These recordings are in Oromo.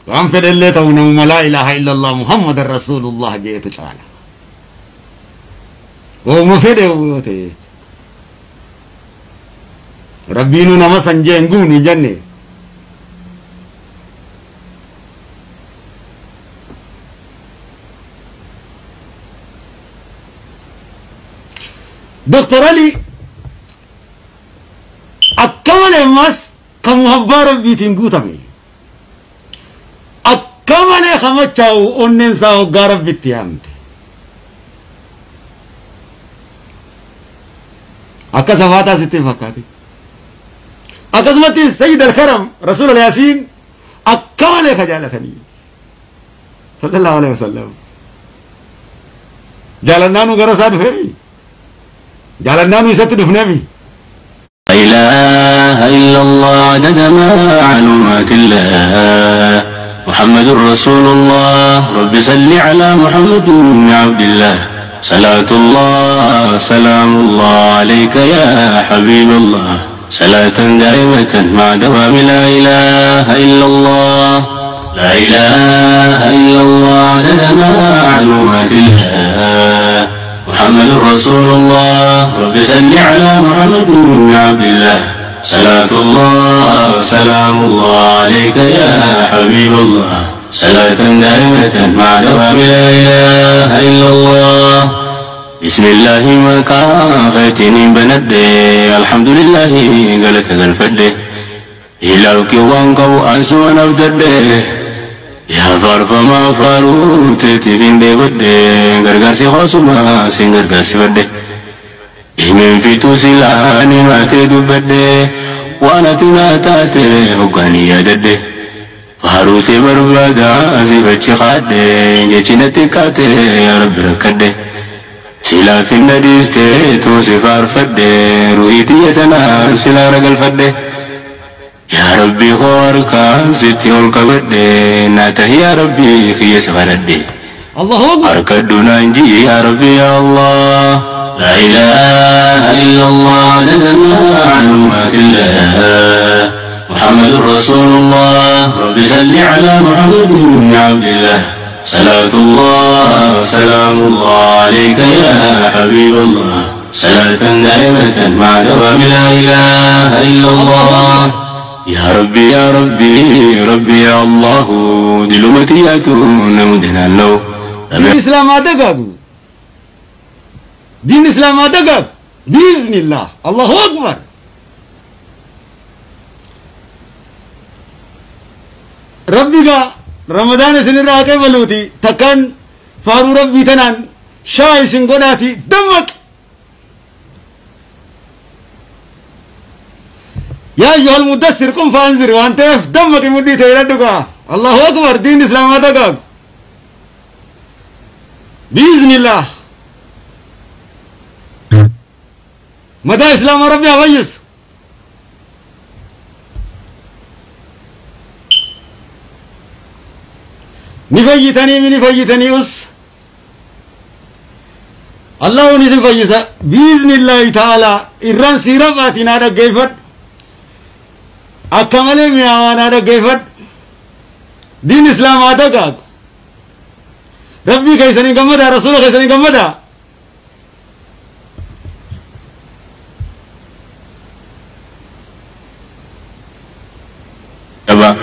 Waan fedhellee ta'u namuma laa ilaaha illallah Muhammadan Rasuulullah jeetu caala. Ooma fedhe yoo ta'e. Rabbiinuu nama san jee hin guunu hin jenne. Dr. Ali akka malee ammas kan muhabbaa rabbiitiin guutame. Akka malee kamachaa'u onneen isaa hoggaa rabbitti yaamte. Akka safaataa sitti hin fakkaate. Akkasumatti Sayyid Al-Karam Rasuul Al-Yaasiin akka malee ka jaalatanii. Sallallahu alaihi wasallam. Jaalannaanuu gara isaa dhufeemi. Jaalannaanuu isatti dhufneemi. لا إله إلا الله عدد معلومات الله محمد رسول الله رب صل على محمد عبد الله صلاة الله سلام الله عليك يا حبيب الله صلاة دائمة مع دوام لا إله إلا الله لا إله إلا الله عدد معلومات الله محمد رسول الله رب صل على محمد عبد الله صلاة الله سلام الله عليك يا حبيب الله صلاة دائمة مع دوام لا إله إلا الله بسم الله ما كافتني بندي الحمد لله قالت الفدي إلهك وانقو أنسو نبددي يا فارف ما فاروت تفين دي بدي غرغر سي خصوما سين غرغر سي بدي إمن في توسلاني ما تدبدي وانا تناتاتي هقاني يا ددي فاروت بربادا زي خادي جيتي كاتي يا رب ركدي سلا في النديفتي توسي فارفدي رؤيتي يتنا سلا رقل فدي يا ربي خورك ستي والقبدي ناته يا ربي خيس غردي الله أكبر أركدنا نجي يا ربي يا الله لا إله إلا الله عدد معلومات الله محمد رسول الله رب صل على محمد عبد الله صلاة الله سلام الله عليك يا حبيب الله صلاة دائمة مع دوام لا إله إلا الله يا ربي يا ربي ربي يا الله دلومتي ياتون مدنا لو دين إسلام أدقاقو دين إسلام أدقاق بإذن الله الله أكبر ربي رمضان سن الراقي بلوتي تكن فارو ربي تنان شاي سنقناتي دمك يا أيها المدثر قم فانذر وأنت دمك مدي تيردك الله أكبر دين إسلام أدقاق بإذن الله مدى إسلام ربي أغيس نفيتني من نفيتني أس الله نسم فيسا بإذن الله تعالى إران سيرفاتي نادا قيفت أكمل مياوانا دا قيفت دين إسلام أدقاق ربي كيسني قمدا رسول كيسني قمدا أبا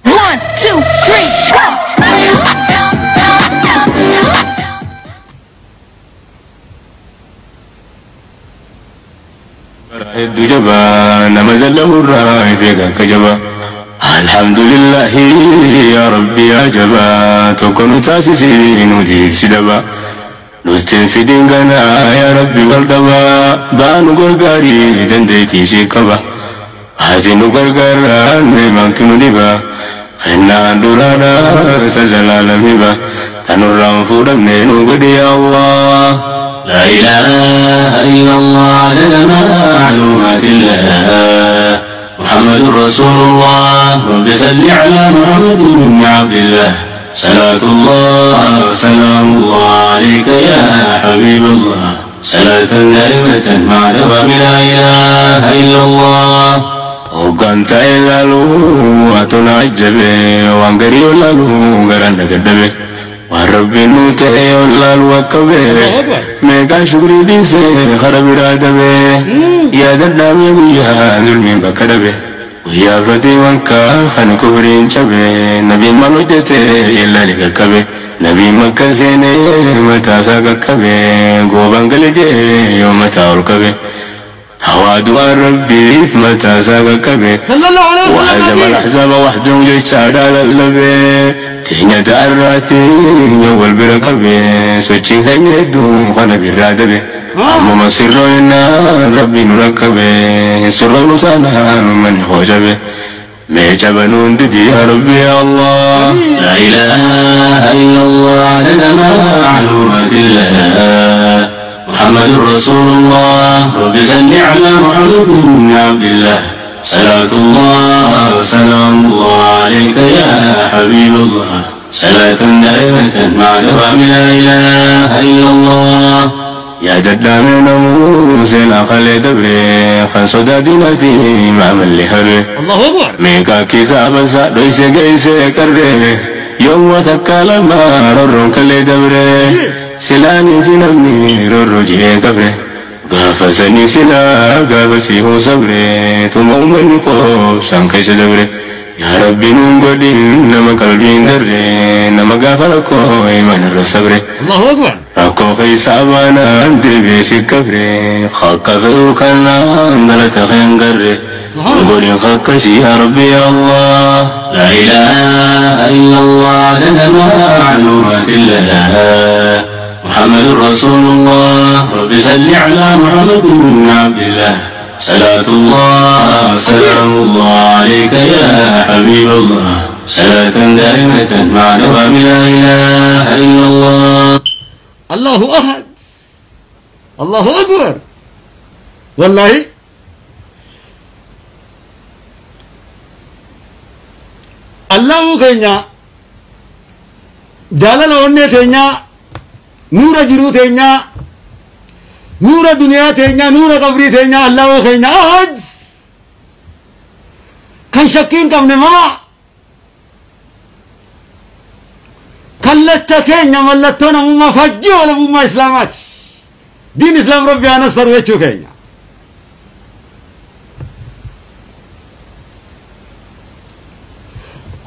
1 2 3 go. الدجبا نمزل له الرأي في كجبا الحمد لله يا ربي يا جبا تكون تاسسين ودي سدبا نتن في ديننا يا ربي والدبا بانو غرغاري دندتي سيكبا هاتي نغرغران مالتو ندبا خنا دورانا تزلال مبا تنوران فودم نوغدي يا الله لا إله إلا الله عدد معلومات الله محمد رسول الله رب صل على محمد عبد الله صلاة الله سلام الله عليك يا حبيب الله صلاة دائمة مع دوام لا إله إلا الله Hoggaan ta'e laaluu atona ajjabe waan garii olaaluu garaan na dadhabe waan rabbiin nuu ta'e olaaluu akka bee meeqaan shukrii dhiisee kara biraa dabe yaadadhaamee guyyaa zulmiin bakka dhabe guyyaa fatee makkaa kana kufriin cabe nabiin maal hojjete yellaali qaqqabe nabiin makka seenee mataasaa qaqqabe goobaan gale jee yoo mataa ol qabe تواضع ربي متى ساقك صلى الله عليه وسلم وهزم الأحزاب وحده جيش على اللبي تهنى تأراتي يول برقبي سوتشي هنيدو خنا بالرادبي أما مسرنا ربي نركبي سرنا تانا من هوجبي ميجبنون ددي يا ربي يا الله لا إله إلا الله عدد معلومات الله محمد رسول الله رب صل على محمد بن عبد الله صلاة الله سلام الله عليك يا حبيب الله صلاة دائمة مع دوام لا إله إلا الله يا جد من موسى خلد بري خنصد دينتي مع من لهره الله أكبر ميكا كتاب ليس جيس كره يوم تكلم رر كل دبره سلاني في نمني رجي كبره غافسني سلا غافسي هو صبري ثم أمني خوف سانكيس دبره يا ربي نقولي نما قلبي دري نما غافلكو إيمان الرصبره الله أكبر أكو خيسابنا دبي كبره خاك فيوكنا غلط خنقره قولي خاكسي يا ربي يا الله لا إله إلا الله عدد معلومات الله محمد رسول الله رب صل على محمد بن عبد الله صلاة الله سلام الله عليك يا حبيب الله صلاة دائمة مع دوام لا إله إلا الله الله أحد الله أكبر والله الله كينيا جلال وني كينيا نور جرو تينيا نور دنيا تينيا نور قبري تينيا الله كينيا أحد كان شكين كم نما كلتا كينيا ملتونا مما فجي ولا مما إسلامات دين إسلام ربي أنا سرويتشو كينيا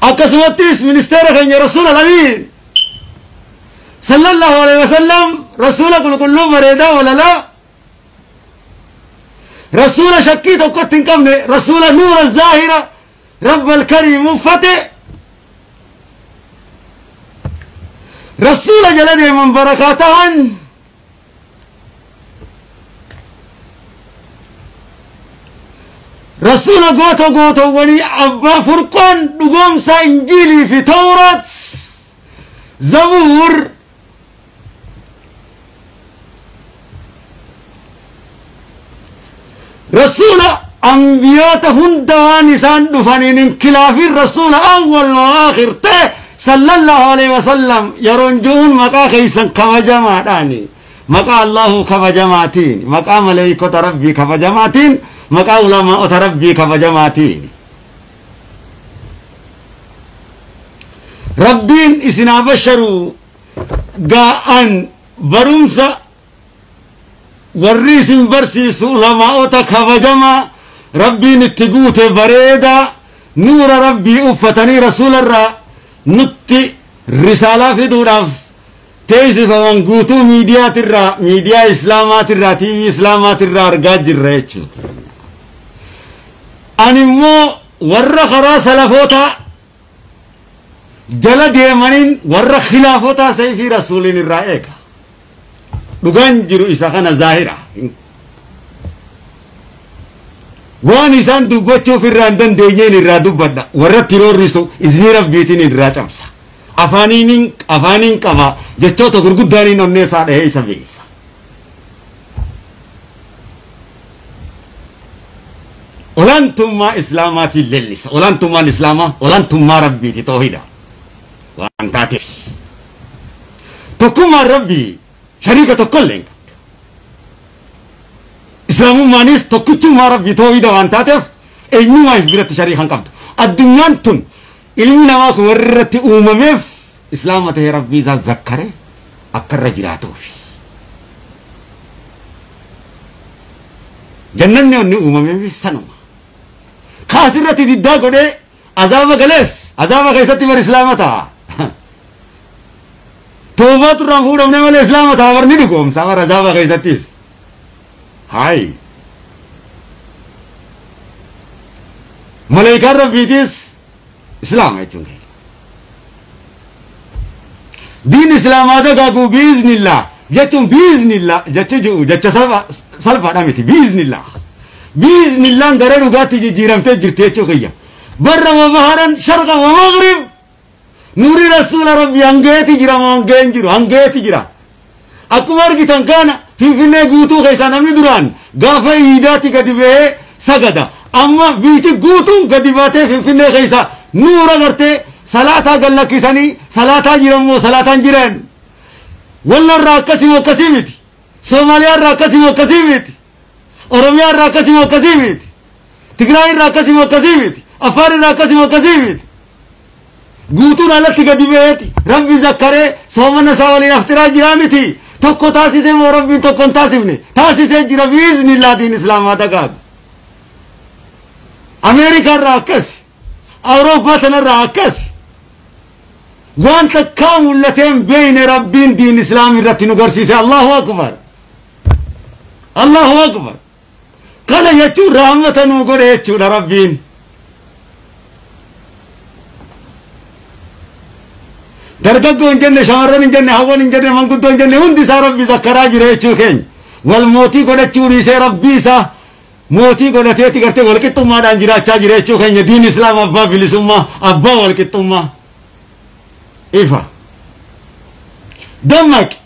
أكسمتيس منستر كينيا رسول الأمين صلى الله عليه وسلم رسول كل بريدا ولا لا رسول شكيت وقت كمني رسول نور الظاهرة رب الكريم فتح رسول جلده من بركاتهن رسول قوتو قوتو ولي أبا فرقان نقوم إنجيلي في توراة زبور رسول أنبياء هندوان إنسان دفنين انكلاف الرسول أول وآخر ته صلى الله عليه وسلم يرنجون مقا خيسا كوجماتاني مقا الله كوجماتين مقا ملائكة ربي كوجماتين مقا علماء ربي كوجماتين ربين إسنا بشروا قاءن برمسا warri isin barsiisu ulamaa'ota kabajamaa rabbiin itti guute bareeda nuura rabbii uffatanii rasuularraa nutti risaalaa fiduudhaaf teessifaman guutuu miidiyaatirraa miidiyaa islaamaatirraa tiivii islaamaatirraa argaa jirra jechuudha. Ani immoo warra karaa salafootaa jala deemaniin warra khilaafotaa sayfii rasuuliin irraa eega. Dhugaan jiru isa kana zaahira. Waan isaan dubbachuuf irraa hin dandeenyeen irraa dubbadha. Warra tiroorrisu izni rabbiitiin irraa cabsa. Afaaniin qaba jechoota gurguddaaniin onnee isaa dhahee isa beeysa. Olaantummaa islaamaatiin leellisa. Olaantummaan islaamaa olaantummaa rabbiiti toohida. Waan taateef. Tokkummaan rabbii شريكة تقلن إسلام مانيس تكتشو ما ربي توحيد وان تاتف Eenyumaa if biratti shariikan qabdu. Addunyaan tun ilmi namaa kun warri irratti uumameef islaama ta'ee rabbii isaa zakkare akka irra jiraatuufi. Jannanni onni uumameef sanuma. Kaasirratti diddaa godhee azaaba galees azaaba keessatti bar islaama ta'a. Toobaatu irraan fuudhamne malee islaama ta'a bar ni dhugoomsa bar azaaba keessattis. Hayi. Malaayikaan rabbiitis islaama jechuun keenya. Diin islaamaa dagaaguu biiznillah jechuun biiznillah jecha jiru jecha salphaadha miti biiznillah. Biiznillaan gara dhugaatti jijjiiramtee jirti jechuu kiyya. Barra wa baharan sharqa wa maghrib nuuri rasuula rabbi hangeeti jira moo hangee hin jiru hangeeti jira. Akkuma argitan kana Finfinnee guutuu keessaa namni duraan gaafa iidaatti gadi ba'ee sagada. Amma biitti guutuun gadi baatee Finfinnee keessaa nuura gartee salaataa gallakkisanii salaataa jiran moo salaataan jiran. Wallorraa akkasii moo akkasii miti. Somaaliyaarraa akkasii moo akkasii miti. Oromiyaarraa akkasii moo akkasii miti. Tigraayirraa akkasii moo akkasii miti. Afaarirraa akkasii moo akkasii miti. Guutuun alatti gadi ba'eeti rabbi zakkaree soomana isaa waliin aftiraa jiraa miti. Tokko taasisee moo rabbiin tokko hin taasifne taasisee jira biiznillaa diin islaamaa dagaagu. Ameerikaarraa akkas Awurooppaa tanarraa akkas waan takkaa mul'atee hin beekne rabbiin diin islaam irratti nu garsiise. Allahu akbar Allahu akbar. Kana jechuun rahmata nuu godhe jechuudha rabbiin. Dargaggoo hin jenne, shamarran hin jenne, hawwan hin jenne, manguddoo hin jenne, hundi isaa rabbi zakkaraa jira jechuu keenya. Wal mootii godhachuu dhiisee rabbii isaa mootii godhateeti gartee walqixxummaadhaan jiraachaa jira jechuu keenya. Diin islaam abbaa bilisummaa, abbaa walqixxummaa. Ifa. Dammaqi.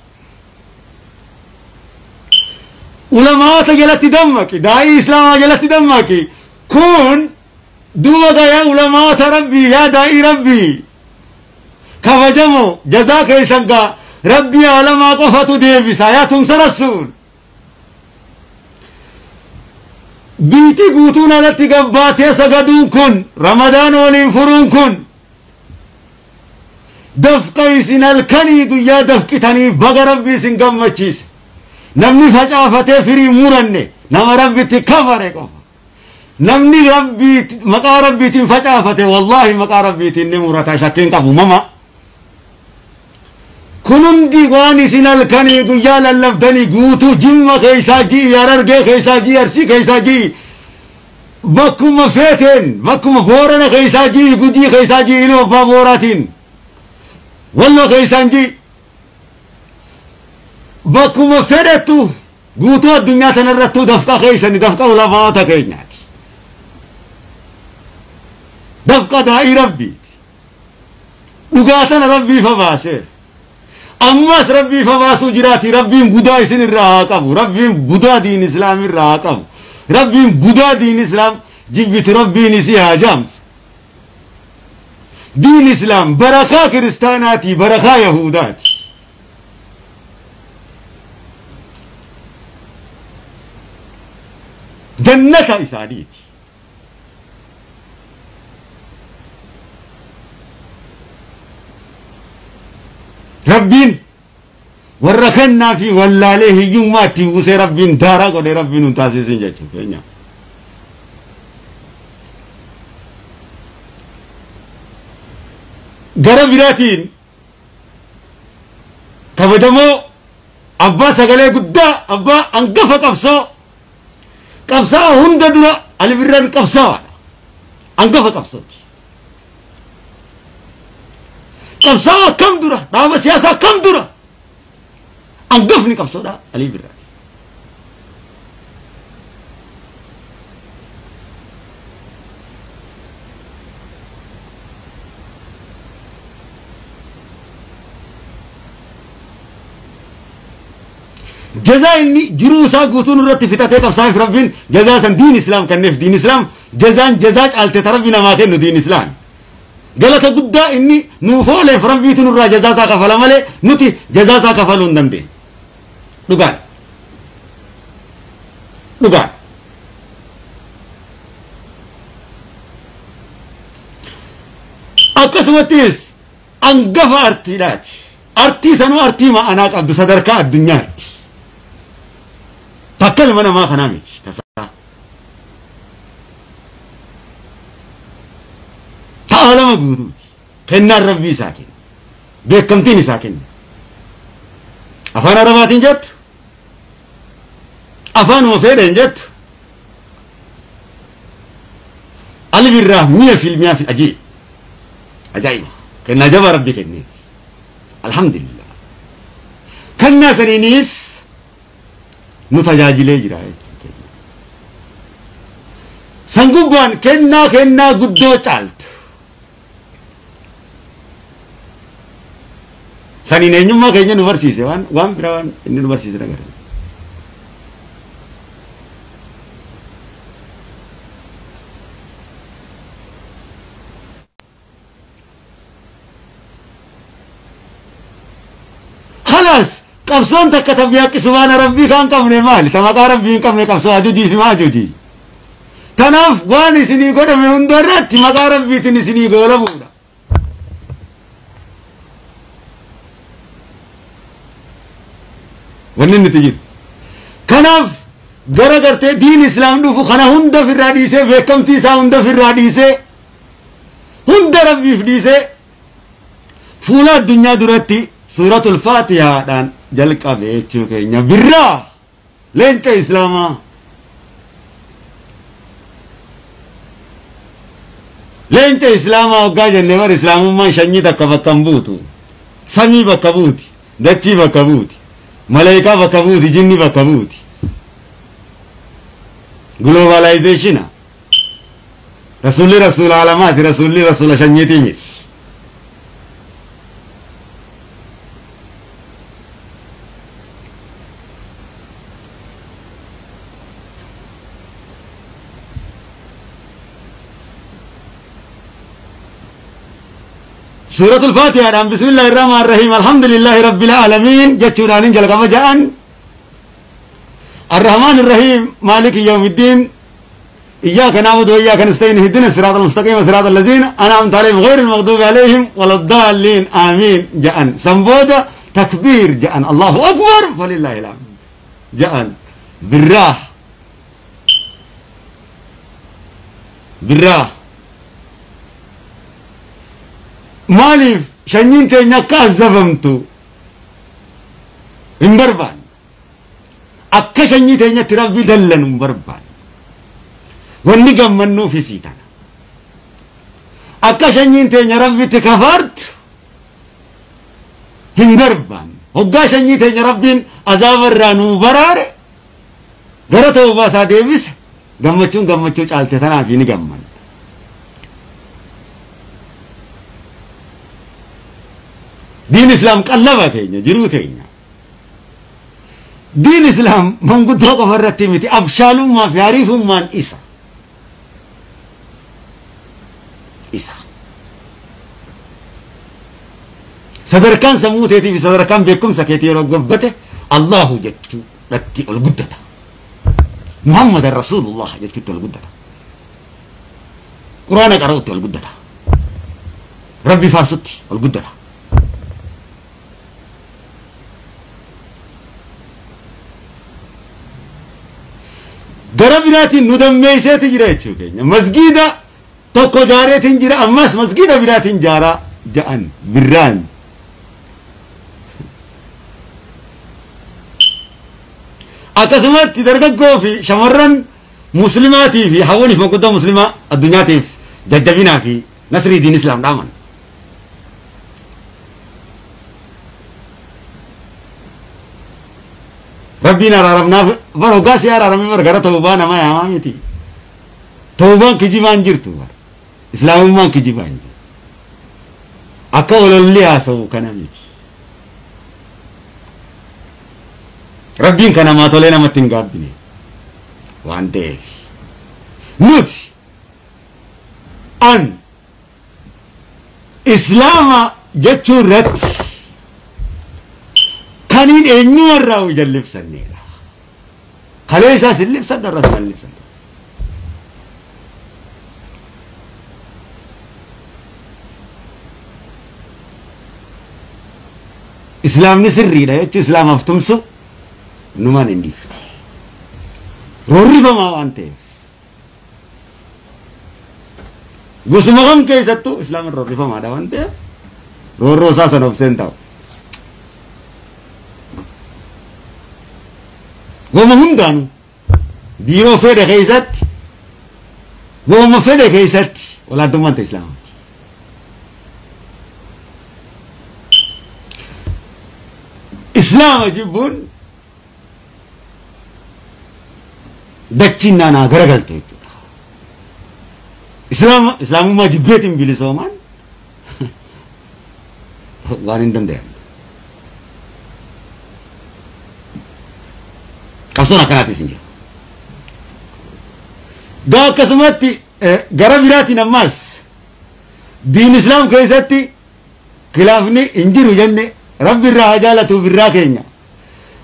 Ulamaata jalatti dammaqi. Daa'ii islaamaa jalatti dammaqi. Kun duuba gayaa ulamaata rabbii yaa daa'ii rabbii. Kabajamoo jazaa keessan gaa rabbii aalamaa qofatu deebisa yaa tumsa rasuul. Biitti guutuun alatti gabbaatee sagaduun kun ramadaan waliin furuun kun dafqa isin halkanii guyyaa dafqitanii baga rabbii isin gammachiise. Namni facaafatee firii muranne nama rabbitti kafare qofa. Namni rabbii maqaa rabbiitiin facaafate wallaahi maqaa rabbiitiin ni murata shakkiin qabu mama. Kun hundi waan isin halkanii guyyaa lallabdanii guutuu Jimma keessaa ji'i, Harargee keessaa ji'i, Arsii keessaa ji'i, bakkuma feeteen, bakkuma Boorana keessaa ji'i, Gujii keessaa ji'i, Iluu Abbaa Booraatiin, Walloo keessaan ji'i, bakkuma fedhettu guutuu addunyaa tanarrattuu dafqa keessani dafqa ulamaata keenyaati. Dafqa daa'ii rabbiiti. Dhugaa tana rabbii fa baasee. Ammas rabbii fa baasuu jiraati. Rabbiin budaa isin irraa haa qabu. Rabbiin budaa diin islaam irraa haa qabu. Rabbiin budaa diin islaam jibbitu rabbiin isii haa jaamsu. Diin islaam barakaa kiristaanaati, barakaa yahudaati. Jannata isaaniiti. Rabbiin warra kennaa fi wallaalee hiyyummaa itti buusee rabbiin daaraa godhee rabbiin nun taasisin jechuudha keenya. Gara biraatiin kabajamoo abbaa sagalee guddaa abbaa hangafa qabsoo qabsaa hunda dura Ali Birraan qabsaa'aadha. Hangafa qabsooti. Qabsaa'aa akkam dura dhaaba siyaasaa akkam dura hangafni qabsoodha Ali Birraa. Jazaa inni jiruu isaa guutuun irratti fixatee qabsaa'eef rabbiin jazaa san diin islaam kenneef. Diin islaam jazaan jazaa caalte ta rabbi namaa kennu diin islaam. Galata guddaa inni nuuf ooleef rabbiitu nurraa jazaa isaa kafala malee nuti jazaa isaa kafaluu hin dandeenye. Dhugaan. Dhugaan. Akkasumattis angafa artiidhaati. Artii sanuu artii ma'anaa qabdu sadarkaa addunyaatti. Takka ilma namaa kanaa miti tasaa. Ta'a lama guutuuti. Kennaan rabbii isaa kenna. Beekamtiin isaa kenna. Afaan Arabaatiin jettu. Afaanuma fedheen jettu. Alvirraa 100% fi ajiib. Ajaa'iba. Kennaa jabaa rabbi kennee. Alhamdulillah. Kennaa saniinis nu tajaajilee jira jechuudha. San gubbaan kennaa guddoo caaltu. Saniin eenyummaa keenya nu barsiise waan biraa waan inni nu barsiise agarra. خلاص qabsoon takka tabbiyaaqqisu waan rabbii kan qabne maali? Ta maqaa rabbii hin qabne qabsoo ajujii fi maajujii. Tanaaf waan isinii godhame hunda irratti maqaa rabbiitiin isinii goolabuudha. Wanni nuti jiru. Kanaaf gara gartee diin islaam dhufu kana hunda ofirraa dhiisee beekamtii isaa hunda ofirraa dhiisee hunda rabbiif dhiisee fuula addunyaa duratti suuratul faatihaadhaan jalqabe jechuu keenya birraa leenca islaamaa. Leenca islaamaa hoggaa jennee bar islaamummaan shanyii takka bakka hin buutu. Samii bakka buuti, dachii bakka buuti, malaayikaa bakka buuti, jinni bakka buuti. Globalizeeshina. Rasuulli rasuula alamaati, rasuulli rasuula shanyiitii miti. سورة الفاتحة بسم الله الرحمن الرحيم الحمد لله رب العالمين جتشوران جلقب جان الرحمن الرحيم مالك يوم الدين إياك نعبد وإياك نستعين اهدنا الصراط المستقيم صراط الذين أنعمت عليهم غير المغضوب عليهم ولا الضالين آمين جان سنبودة تكبير جان الله أكبر فلله الحمد جان بالراح بالراح maaliif shanyiin teenya akka azabamtu hin barbaanne akka shanyii teenyatti rabbi dallanu hin barbaanne wanni gammannuuf isii tana akka shanyiin teenya rabbitti kafartu hin barbaanne hoggaa shanyii teenya rabbiin azaaba irraa nuu baraare gara tawbaa isaa deebise gammachuun gammachuu caalte tanaaf ni gammanna. دين إسلام قلبا كينيا جرو كينيا دين إسلام من قد رقف الرتيمتي أبشالو ما في عريف من إسا إسا صدر كان سموتي في صدر كان بكم سكيتي رقبته الله جتو رتي القدة محمد رسول الله جتو القدة قرآن قرأت القدة ربي فارستي القدة gara biraatiin nu dammeeyseeti jira jechuu keenya masgiida tokko jaareetiin jira ammas masgiida biraatiin jaaraa ja'an birraan akkasumatti dargaggoo fi shamarran muslimaatii fi hawwaniif manguddoo muslimaa addunyaatiif jajjabinaa fi nasrii diin islaam dhaaman. Rabbiin araaramnaaf bar hoggaa si araaramee bar gara tawbaa nama yaamaa miti. Tawbaan kijibaan jirtu bar. Islaamummaan kijibaan jirtu. Akka ololli haasa'u kana miti. Rabbiin kan namaa tolee namatti hin gaabbine waan ta'eef. Nuti an islaama jechuu irratti kaniin eenyumarraa ijallibsanneedha. Kalee isaas hin libsadha irras hin libsadha. Islaamni sirriidha jechuun islaamaaf tumsu numaan hin dhiifne. Roorrifamaa waan ta'eef. Gosuma kam keessattuu islaamin roorrifamaadha waan ta'eef roorroo isaa sana obseen ta'u. Wama hundaanuu biiroo fedhe keessatti wama fedhe keessatti olaantummaan ta'e islaamaati. Islaama jibbuun dachiin naanaa garagalte jechuudha. Islaama islaamummaa jibbeetiin bilisoomaan waan hin danda'amne. Qabsoon akkanaatis hin jiru. Gaa akkasumatti gara biraatiin ammaas diin islaam keessatti khilaafni hin jiru jenne rabbi irraa haa jaalatu birraa keenya.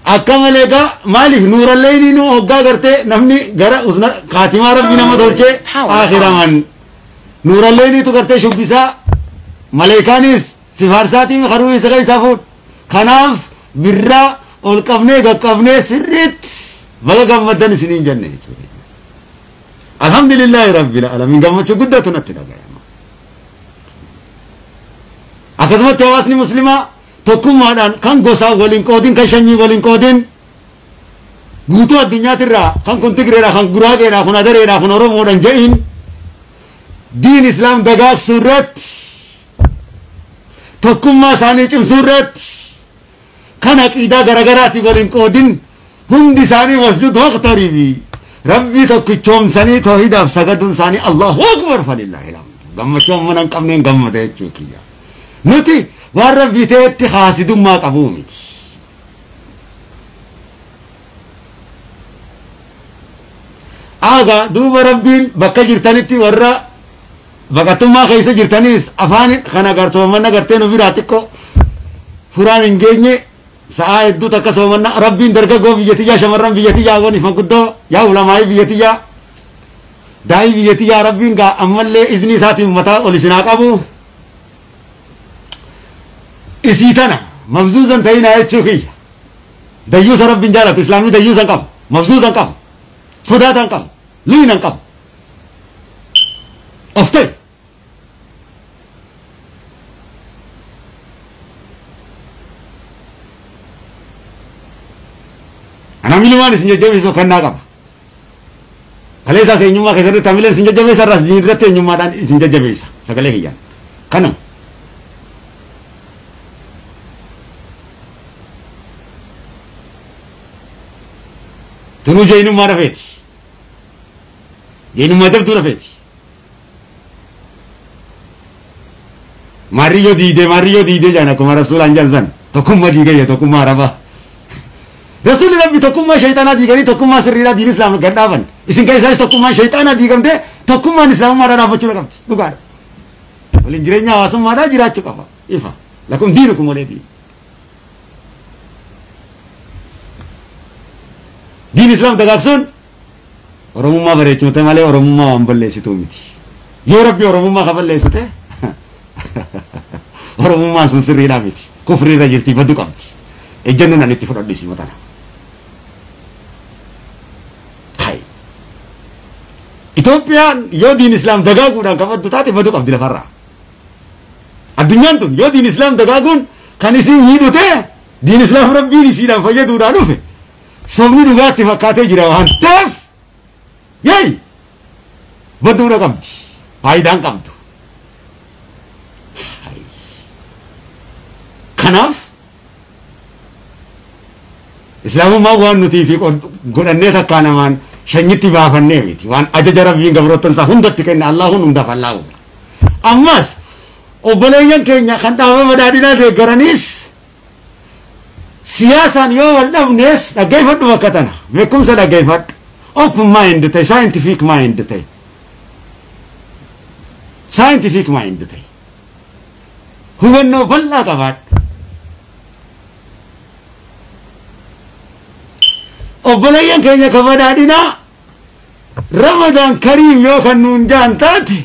Akka malee gaa maaliif nuurallee nu hoggaa gartee namni gara usna kaatimaa rabbi nama tolchee akhiraman nuuralleeniitu gartee shubbisaa maleekaanis sifaarsaatiin karuu isa keessaa fuudhu. Kanaaf birraa ol qabnee qaqqabnee sirriitti baga gammaddan isiniin jenne jechuudha. Alhamdulillahi rabbil alamin gammachuu guddatu natti dhagayama. Akkasumatti hawaasni muslimaa tokkummaadhaan kan gosaa waliin qoodin kan sanyii waliin qoodin guutuu addunyaatirraa kan kun Tigreedha kan Guraageedha kun Adareedha kun Oromoodhaan je'in diin islaam dagaagsuu irratti tokkummaa isaanii cimsuu irratti kan aqiidaa garaagaraatii waliin qoodin hundi isaanii masjid waqtaribi rabbii tokkichoomsanii toohidaaf sagaduun isaanii Allahu akbar falillaahi alhamdu gammachuu amma hin qabneen gammada jechuu kiyya. Nuti waan rabbii ta'etti haasidummaa qabuu miti. Aagaa duuba rabbiin bakka jirtanitti warra baqattummaa keessa jirtaniis afaan kana gartoomanna gartee nu biraa xiqqoo furaan hin geenye sa'aa hedduu takka soomanna rabbiin dargaggoo biyya tiyyaa shamarran biyya tiyyaa waniif maguddoo yaa ulamaa'ii biyya tiyyaa daa'ii biyya tiyyaa rabbiin gaa ammallee izni isaatiin mataa ol isinaa qabu. Isii tana mabzuuzan ta'inaa jechuu kiyya. Dayyuusa rabbiin jaalatu islaamni dayyuusan qabu mabzuuzan qabu sodaatan qabu liinan qabu. Of ta'e. Ana milumaan isin jajjabeessuu kennaa qaba. Kaleessaas eenyummaa keessatti hamileen isin jajjabeessa irraas diin irratti eenyummaadhaan isin jajjabeessa sagalee kiyyaan. Kanuma. Tunuu jeenyummaa rafeeti. Jeenyummaa jabduu rafeeti. Maariyyoo diidee jaan akkuma rasuulaan jaan san tokkummaa diigayya tokkummaa arabaa. Rasuulli rabbi tokkummaa shayxaanaa diiganii tokkummaa sirriidhaa diin islaam gad dhaaban. Isin keessaas tokkummaan shayxaanaa diigamtee tokkummaan islaamummaadhaa dhaabbachuu qabdi. Dhugaadha. Waliin jireenya hawaasummaadhaa jiraachuu qaba. Ifa. Lakum diinukum walii diin. Diin islaam dagaagsuun Oromummaa bareechuu malee Oromummaa waan balleessituu miti. Yoo rabbi Oromummaa ka balleessu ta'e Oromummaan sun sirriidhaa miti. Kufriirra jirti baddu qabdi. Ejjennoon ani itti fudhadhu isii matana. Itoophiyaan yoo diin islaam dagaaguudhaan kabaddu taate baduu qabdi lafarraa. Addunyaan tun yoo diin islaam dagaaguun kan isin miidhu ta'e diin islaam rabbiin isiidhaan fayyaduudhaan dhufe sobni dhugaatti fakkaatee jira waan ta'eef yeey baduudha qabdi faayidaan qabdu. Kanaaf islaamummaa waan nuti fi godhannee takkaa namaan shanyitti baafannee miti waan ajaja rabbiin gabroottan isaa hundatti kenne Allahu hundaaf Allahu. Ammas obboleeyyan keenya kan dhaaba badhaadhinaa deeggaraniis siyaasaan yoo wal dhabnees dhaggeeffadhu bakka tana beekumsa dhaggeeffadhu open mind ta'e scientific mind ta'e scientific mind ta'e hubannoo bal'aa qabaadhu. Obboleeyyan keenya kan badhaadhinaa Ramadaan Kariim yoo kan nuun jaan taate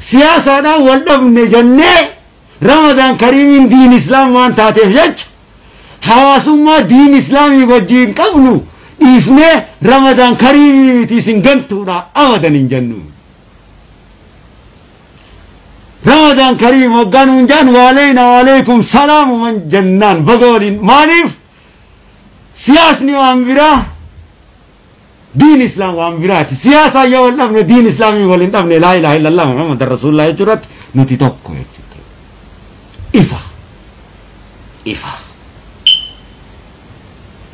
siyaasaadhaan wal dhabne jennee Ramadaan kariimiin diin islaam waan taateef jecha hawaasummaa diin islaamii wajjiin qabnu dhiifnee Ramadaan kariimii miti isin gantuudha abadan hin jennu. Ramadaan kariim hogganuun jaan waaleyna waaleykum salaamuman jennaan baga waliin. Maaliif siyaasni waan biraa, diin islaam waan biraati. Siyaasaa yoo wal dhabne diin islaamii wal hin dhabne. Laa ilaaha illallah Muhammadan rasuulullah jechuurratti nuti tokko jechuudha. Ifa ifa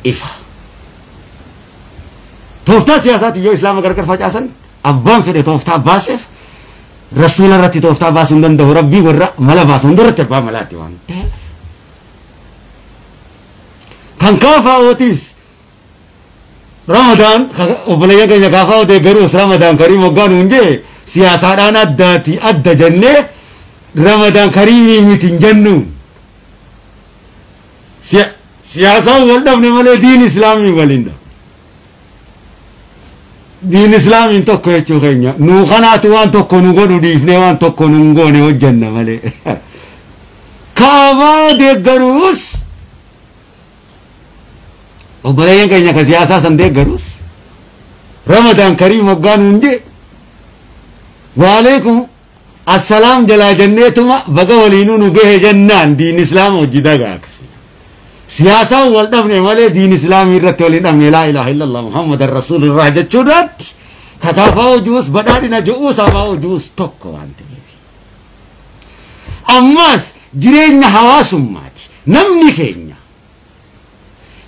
ifa tooftaa siyaasaati. Yoo islaama gargar facaasan, abbaan fedhe tooftaa baaseef rasuula irratti tooftaa baasuu hin danda'u. Rabbii warra mala baasu hundarratti abbaa malaati waan ta'eef. Kan kaafaa'ootis Ramadaan obboleeyyan keenya kaafaa'oo deeggaruus Ramadaan kariim hoggaan hin jee siyaasaadhaan addaati adda jennee Ramadaan kariimii miti hin jennu. Siyaasaan wal dhabne malee diin islaamii waliin dhabne. Diin islaamiin tokko jechuu keenya. Nu kanaatu waan tokko nu godhu dhiifnee waan tokko nu hin goone hojjenna malee. Kaabaa deeggaruus obboleeyyan keenya ka siyaasaa san deeggaruus Ramadaan kariim hoggaan hin jee waaleekum assalaam jalaa jenneetuma baga waliinuu nu gahe jennaan diin islaama hojii dagaagsi. Siyaasaan wal dhabne malee diin islaamii irratti wal hin dhabne. Laa ilaaha illallah Muhammadan rasuulillah jechuudhaatti kataafaa hojuus badhaadhina je'uus abaa hojuus tokko waan ta'eef. Ammas jireenya hawaasummaati. Namni keenya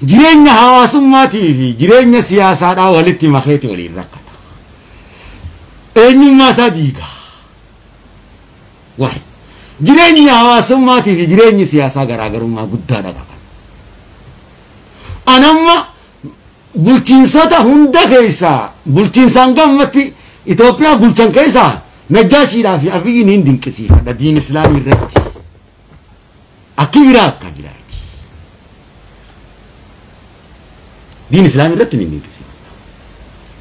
jireenya hawaasummaatii fi jireenya siyaasaadhaa walitti makeeti waliin rakkata. Eenyummaa isaa diiga. Waay jireenya hawaasummaatii fi jireenyi siyaasaa garaagarummaa guddaadha qaban. Anamma bulchiinsota hunda keessaa bulchiinsaan gammatti Itoophiyaa bulchan keessaa Najjaashiidhaa fi Abiyyiin hin dinqisiifadha diin islaamii irratti. Akki biraa akka biraati. Diin islaamii irratti ni dinqisiifadha.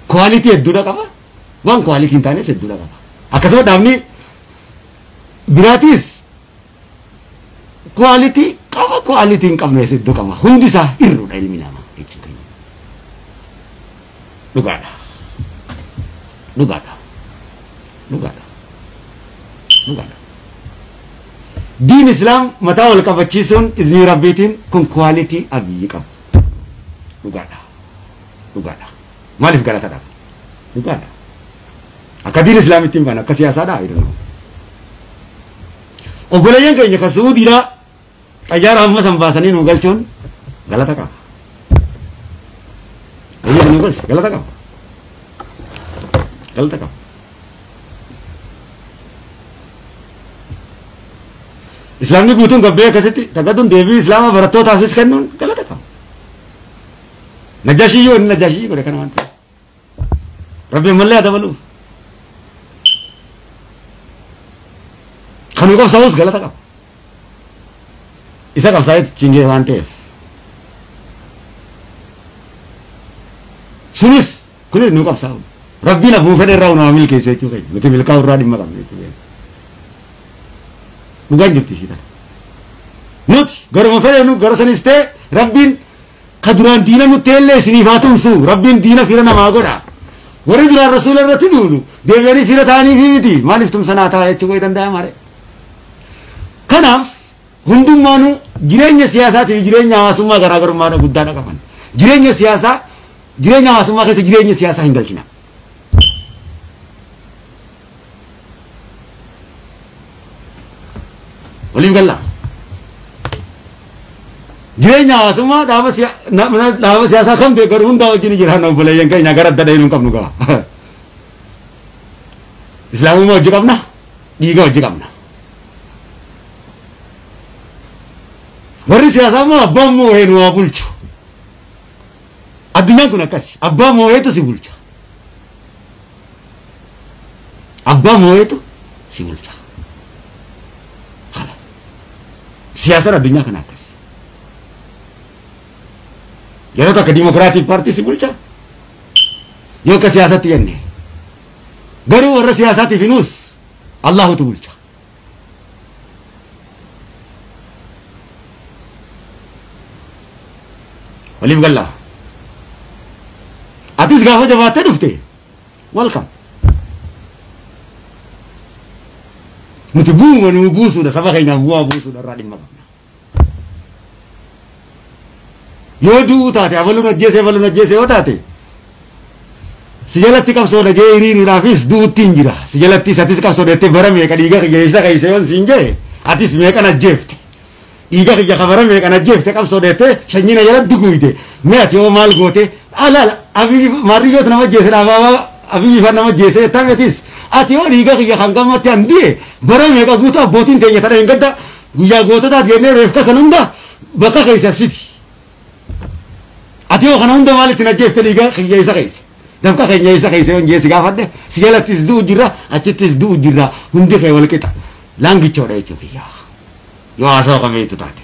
Quality hedduudha qaba. Waan quality hin taanes hedduudha qaba. Akkasuma dhaabni biraatis quality qaba, quality hin qabnes hedduu qaba. Hundi isaa irruudha ilmi namaa jechuudha. Dhugaadha. Dhugaadha. Dhugaadha. Dhugaadha. Diin islaam mataa wal qabachiisuun iznii rabbiitiin kun quality Abiyyi qabu. Dhugaadha. Dhugaadha. Maaliif galata dhaba? Dhugaadha. Akka diin islaamitti hin baane akka siyaasaadha. I don't know. Obboleeyyan keenya kan Suudiidhaa xayyaara amma san baasanii nu galchuun galata qaba. Biyya nu galche galata qaba. Galata qaba. Islaamni guutuun gabbee akkasitti tagadduun deebii islaama barattootaafis kennuun galata qaba. Najjaashii yoo inni najjaashii godhe kana waan ta'eef. Rabbi ammallee haa dabaluuf. Kan nu qabsaa'us galata qaba. Isa qabsaa'etti cingee waan ta'eef. Sunis kunis nu qabsaa'u. Rabbiin abbuu fedhe irraa nu milkeessu jechuu keenya. Nuti milkaa'u irraa dhimma qabna jechuu keenya. Dhugaan jirti ishii tana. Nuti garuma fedhe nu gara sanis ta'e Rabbiin ka duraan diina nutti illee isiniif haa tumsu. Rabbiin diina fira namaa godha. Warri duraan rasuula irratti duulu deebi'anii fira ta'anii fi miti maaliif tumsanaa ta'a jechuu wayi danda'ama ree. Kanaaf hundummaanuu jireenya siyaasaatii fi jireenya hawaasummaa garaagarummaa guddaadha qaban. Jireenya siyaasaa jireenya hawaasummaa keessa jireenya siyaasaa hin galchina. Waliif gallaa. Jireenya hawaasummaa dhaaba siyaasaa kam deeggaru hundaa wajjin jiraanna. Obboleeyyan keenya gara adda dhahinu hin qabnu gaa. Islaamummaa hojii qabna, dhiiga hojii qabna. Warri siyaasaa immoo abbaan moo'ee nu haa bulchu. Addunyaan kun akkasi. Abbaa moo'eetu si bulcha. Abbaa moo'eetu si bulcha. Siyaasaan addunyaa kana akkasi. Yeroo takka Democratic Party si bulcha. Yoo akka siyaasatti jenne. Garuu warra siyaasaatiif hinuus Allahu bulcha. Waliif gallaa. Atis gaafa jabaattee dhufte welcome. Nuti bu'uuma nuu buusuudha saba keenyaaf bu'aa buusuudha irraa dhimma qabna. Yoo du'uu taate abaluun ajjeese abaluun ajjeese yoo taate si jalatti qabsoodha jee hiriiruudhaafis du'utti hin jira. Si jalatti atis qabsoodha jettee bara meeqa dhiiga kiyya isa keessa yoon siin jee atis meeqan ajjeefte. Dhiiga kiyya ka bara meeqan ajjeefte qabsoodha jettee shanyina jalatti guyte. Mee ati yoo maal goote alaala abiyyi maarriyyoota nama ajjeese dhaabaa abiyyi fan nama ajjeese jettaa atis ati yoo dhiiga kiyya kan gammatti an di'e bara meeqa guutuu abbootiin teenya tana hin gadda guyyaa goototaati jennee reefka san hunda bakka keessa fiti. Ati yoo kana hunda maal ittiin ajjeefte dhiiga kiyya isa keessa. Dabka keenya isa keessa yoon jeesi gaafadhe si jalattis du'u jirra achittis du'u jirra hundi kee wal qixa laangichoodha jechuu kiyya. Yoo haasawaa qabeetu taate.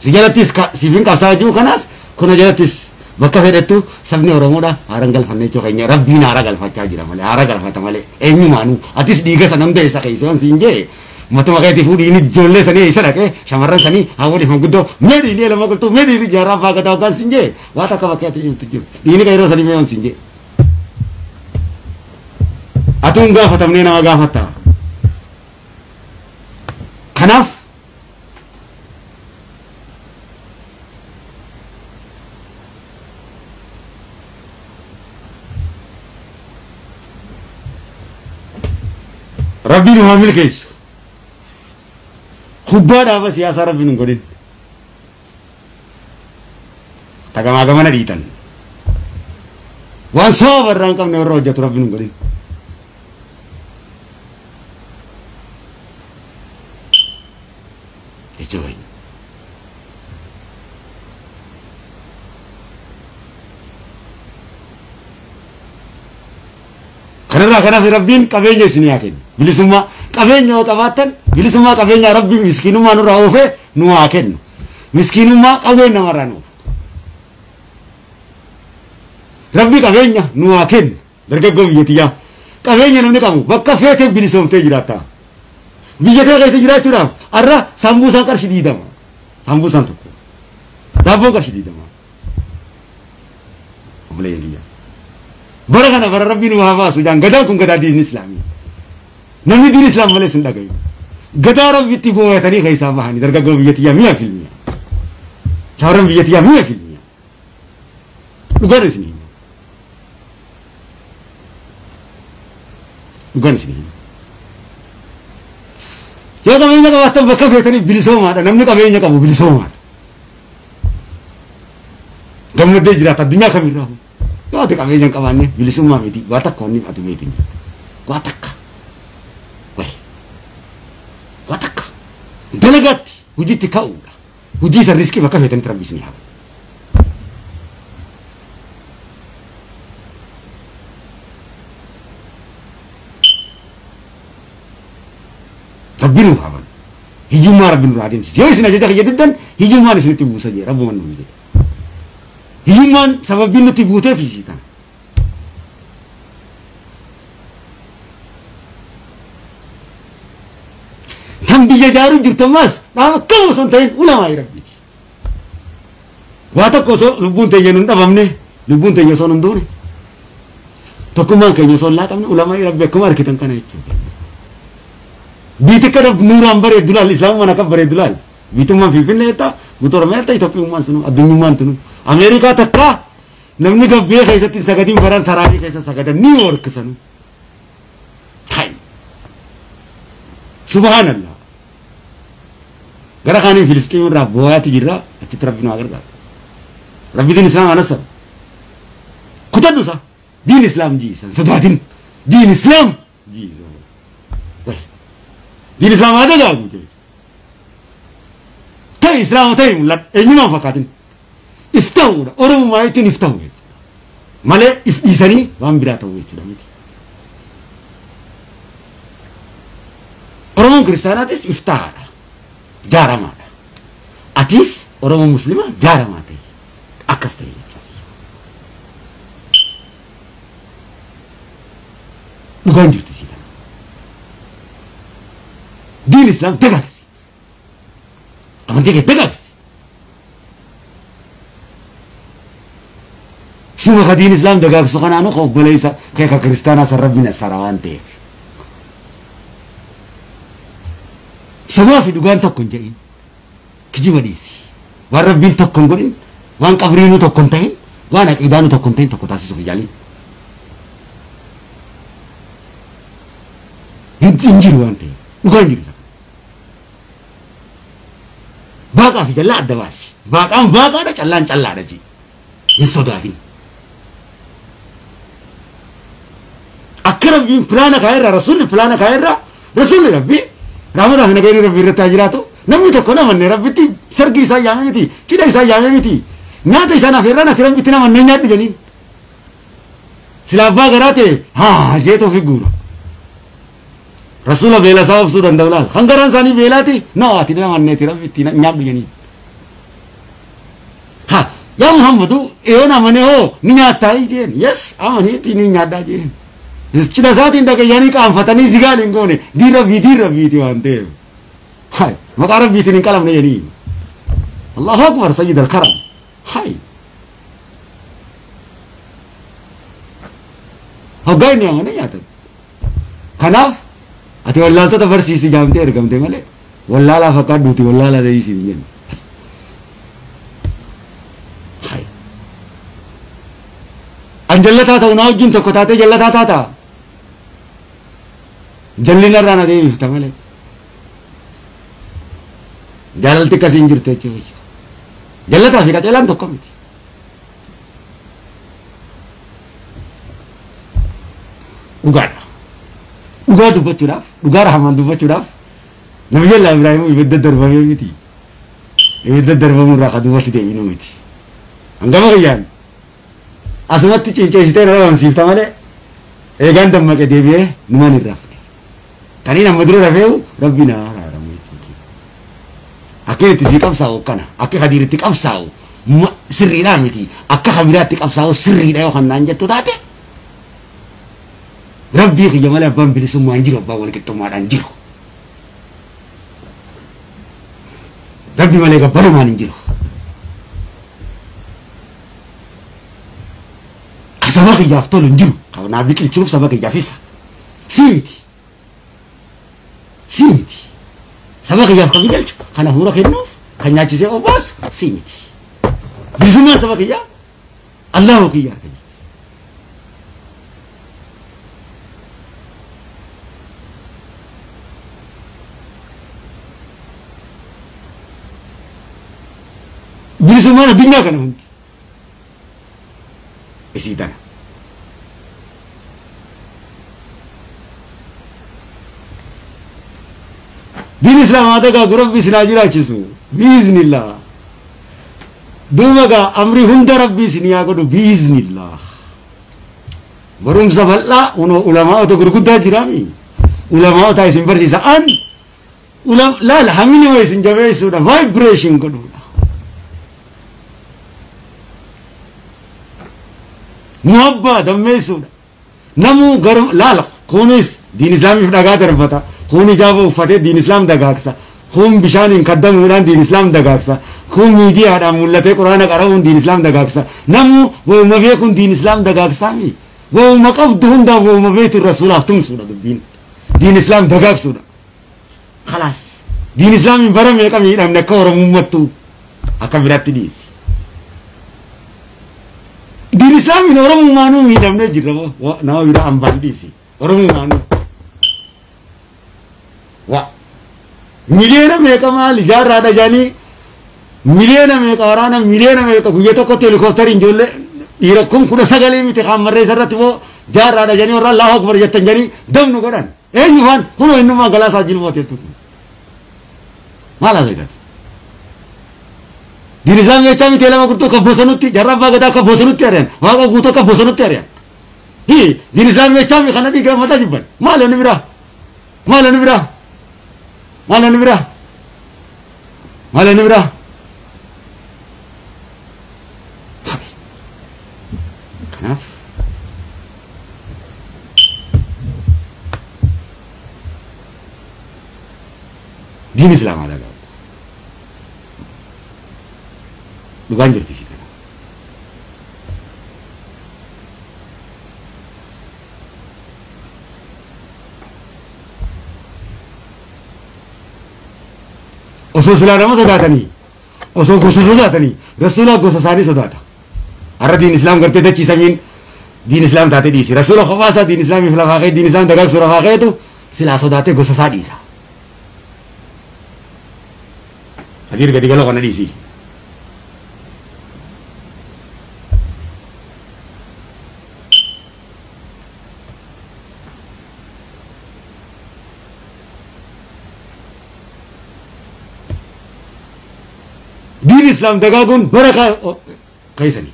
Si jalattis siifin qabsaa jiru kanaas kuna jalattis bakka fedhettu sabni Oromoodha haaraan galfanne jechuu keenya rabbiin haara galfachaa jira malee haara galfata malee eenyumaanuu atis dhiiga sana hunda isa keessa yoon siin jee matuma keetii fuudhii ijoollee sanii isa dhaqee shamarran sanii haawwanii manguddoo mee dhiinii lama qoltuu mee dhiinii jaarraa abbaa gadaa hoggaan siin jee waa takka bakka ati jirtu jiru dhiinii kan yeroo sanii mee yoon siin jee. Atuun gaafatamnee nama gaafatta. Kanaaf rabbiin haa milkeessu. Kubbaa dhaaba siyaasaa rabbiin hin godhin. Tagamaa gamana dhiitan. Waan sababa irraa hin qabne warra hojjetu rabbiin hin godhin. Jechuu keenya. Kanarraa kanaaf rabbiin qabeenya isinii haa kennu. Bilisummaa qabeenya yoo qabaattan bilisummaa qabeenya rabbiin miskiinummaa nurraa oofee nu haa kennu. Miskiinummaa qawween namarraa nu oofu. Rabbi qabeenya nu haa kennu. Dargaggoo biyya tiyyaa. Qabeenya namni qabu bakka feeteef bilisoomtee jiraatta. Biyya tee keessa jiraachuudhaaf har'a sambuusaan qarshii 20. Sambuusaan tokko. Daabboon qarshii 20. Obboleeyyan kiyya. Bara kana bara rabbiin nu haa baasu jaan gadaan kun gadaa diinni islaamii. Namni diin islaam malee sin dhagayu. Gadaa rabbitti booyatanii keessaa bahanii dargaggoo biyya tiyyaa mi'a filmiya. Shamarran biyya tiyyaa mi'a filmiya. Dhugaan isin hima. Dhugaan isin hima. Yoo qabeenya qabaattan bakka feetaniif bilisoomaadha. Namni qabeenya qabu bilisoomaadha. Gammaddee jiraata addunyaa kamirraa. Yoo ati qabeenya hin qabaanne bilisummaa miti. Waa takka wanni ati beektu hin jirtu. Waa takka. Waa takka. Dalagaatti hojiitti ka'uudha. Hojii isa riskii bakka feetanitti rabbi isinii haa godhu. Rabbi nu haa banu. Hiyyummaa rabbi nurraa adeemsise. Yoo isin ajaja kiyya diddan hiyyummaan isinitti buusa jee rabbuma nuun jedhe. Hiyyummaan sababiin nutti buuteef isii kana. Tan biyya ijaaruu jirtu ammaas dhaaba kam osoo hin ta'in ulamaa rabbiiti. Waa tokko osoo lubbuun teenya nun dhabamne lubbuun teenya osoo nun duune tokkummaan keenya osoo hin laaqamne ulamaa rabbi akkuma argitan kana jechuudha. Biiti kana nuuraan bareeddu laal islaamummaan akka bareeddu laal biitummaan Finfinnee jettaa guutuu Oromiyaa jettaa Itoophiyummaan sunu addunyummaan tunu Ameerikaa takka namni gabbee keessatti sagadiin baran taraafii keessa sagadan New York sanu. Subhanallah. Gara kaaniin Filisxiin irraa boo'aati jirra achitti rabbi nu haa gargaaru. Rabbi diin islaam haa nassaru. Kutadhu isa diin islaam jiisan sodaatin diin islaam jiisan. Diin islaam haa dagaagu jedhe. Ta'e islaama ta'e mul'adhu eenyumaan fakkaatin. If ta'uudha oromummaa jechuun if ta'u jechuudha. Malee if dhiisanii waan biraa ta'u jechuudha miti. Oromoon kiristaanaatis if ta'aadha. Jaaramaadha. Atis Oromoo muslimaa jaaramaa ta'e. Akkas ta'e jechuudha. Dhugaan jirti sii kana. Diin islaam dagaagsi. Amantii kee dagaagsi. Sima ka diin islaam dagaagsu kanaanu ka obboleessa kee ka kiristaanaa san rabbi nasara waan ta'eef. Sobaa fi dhugaan tokko hin jedhin. Kijiba dhiisi. Waan rabbiin tokko hin godhin, waan qabriinuu tokko hin ta'in, waan aqiidaanuu tokko hin ta'in tokko taasisuuf yaalin. Hin jiru waan ta'eef. Dhugaan hin jiru. Baaqaa fi jallaa adda baasi. Baaqaan baaqaadha, callaan callaadha jee. Hin sodaatin. Akka rabbiin pilaana kaa'erra, rasuulli pilaana kaa'erra, rasuulli rabbii rahmataaf nageenyi rabbii irratti haa jiraatu. Namni tokko namanne rabbitti sargii isaa yaame miti, cidha isaa yaame miti, nyaata isaan afeerraan ati rabbitti namanne nyaadhu jedhaniin. Sila abbaa garaa ta'e haa jeetoo fi guura. Rasuula beela isaa obsuu danda'u laal. Kan garaan isaanii beelaati noo ati namanneeti rabbitti nyaadhu jedhaniin. Ha yaa Muhammadu eeyoon amane hoo ni nyaattaa jeen. Yes amaniitti ni nyaadhaa jeen. Cidha isaatiin dhagayyanii qaanfatanii sigaal hin goone diin rabbii diin rabbiiti waan ta'eef. Hai maqaa rabbiitiin hin qalamne jedhaniin. Allahu akbar sayyid al-karam. Hai. Hoggaa inni amane nyaatan. Kanaaf ati wallaaltota barsiisi jaamtee ergamte malee wallaalaa fakkaadhuuti wallaalaa ta'ii siin hin jenne. Hai. An jallataa ta'u naa wajjin tokko taatee jallataa taataa. Jallina irraa na deebifta malee. Jaalalti akkasii hin jirtu jechuudha. Jallataa fi qaceelaan tokko miti. Dhugaadha. Dhugaa dubbachuudhaaf, dhugaa rahamaan dubbachuudhaaf Nabiyyi Ibraahim ibidda darbamee miti. Ibidda darbamuu irraa ka duubatti deebinuu miti. Hangafa kiyyaan asumatti cinceessitee na dhabamsiifta malee eegaan dammaqe deebi'ee numaan hin rafne. Taniin amma dura rafeehu rabbi na araaramu jechuudha. Akka itti sii qabsaa'u akkana, akka Khadiiritti qabsaa'u sirriidhaa miti, akka Khabiraatti qabsaa'u sirriidha yoo kan naan jettu taate rabbii kiyya malee abbaan bilisummaa hin jiru, abbaan walqixxummaadhaan jiru. Rabbi malee gabbaramaan hin jiru. Ka saba kiyyaaf tolu hin jiru. Ka naa biqilchuuf saba kiyyaaf isa. Sii miti. Sii miti. Saba kiyyaaf kan biqilchu, kan hafuura kennuuf, kan nyaachisee obaasu sii miti. Bilisummaan saba kiyyaa Allahu kiyya harka jirti. Bilisummaan addunyaa kana hundi isii tana. Diin islaamaa dagaagu rabbi isin haa jiraachisu biiznillah. Duuba gaa amri hunda rabbi isin haa godhu biiznillah. Barumsa bal'aa ulamaa'ota gurguddaa jiraami. Ulamaa'ota isin barsiisa an laal hamilima isin jabeessuudha vibration godhuudha. Muhabbaa dammeessuudha. Namuu garuu laal kunis diin islaamiif dhagaa darbata. Kun ijaaba uffatee diin islaam dagaagsa. Kun bishaaniin kaddamuudhaan diin islaam dagaagsa. Kun miidiyaadhaan mul'atee quraana qara'uun diin islaam dagaagsa. Namuu waa'uma beekuun diin islaam dagaagsaami. Waa'uma qabdu hundaaf waa'uma beektu rasuulaaf tumsuudha dubbiin. Diin islaam dagaagsuudha. Khalaas. Diin islaamiin bara meeqa miidhamne akka oromummattu akka biraatti dhiisi. Diin islaamiin oromummaanuu miidhamnee jirra nama biraa hambaan dhiisi. Oromummaanuu. Wa miliyoona meeqa maal ijaarraadha jedhanii miliyoona meeqa waraana miliyoona meeqa guyya tokkotti helikooftariin ijoollee dhiira kun 19 miti kan marreessa irratti immoo jaarraadha jedhanii warra Allahu Akbar jettan jedhanii dabnu godhan. Eenyu faan kunoo innummaa galaasaa jilboota jechuudha. Maal haasa'e? Diin islaam jechaa miti lama gurtuu akka bosonutti jarra abbaa gadaa akka bosonutti ari'an waaqa guutuu akka bosonutti ari'an. Hii diin islaam jechaa miti kana dhiiga mataa jibban maal inni biraa maal inni biraa maal inni biraa maal inni biraa. Kanaaf diin islaamaa dhagaa dhugaan jirti ishee kana. Osoo silaa nama sodaatanii osoo gosa sodaatanii rasuula gosa isaanii sodaata. Har'a diin islaam gartee dachiisaniin diin islaam taatee dhiisi. Rasuula kophaa isaa diin islaamiif lafaa ka'e diin islaam dagaagsu lafaa ka'eetu silaa sodaatee gosa isaa dhiisa. Hadiir gadi galoo kana dhiisi. Diin islaam dagaaguun barakaa keessanii.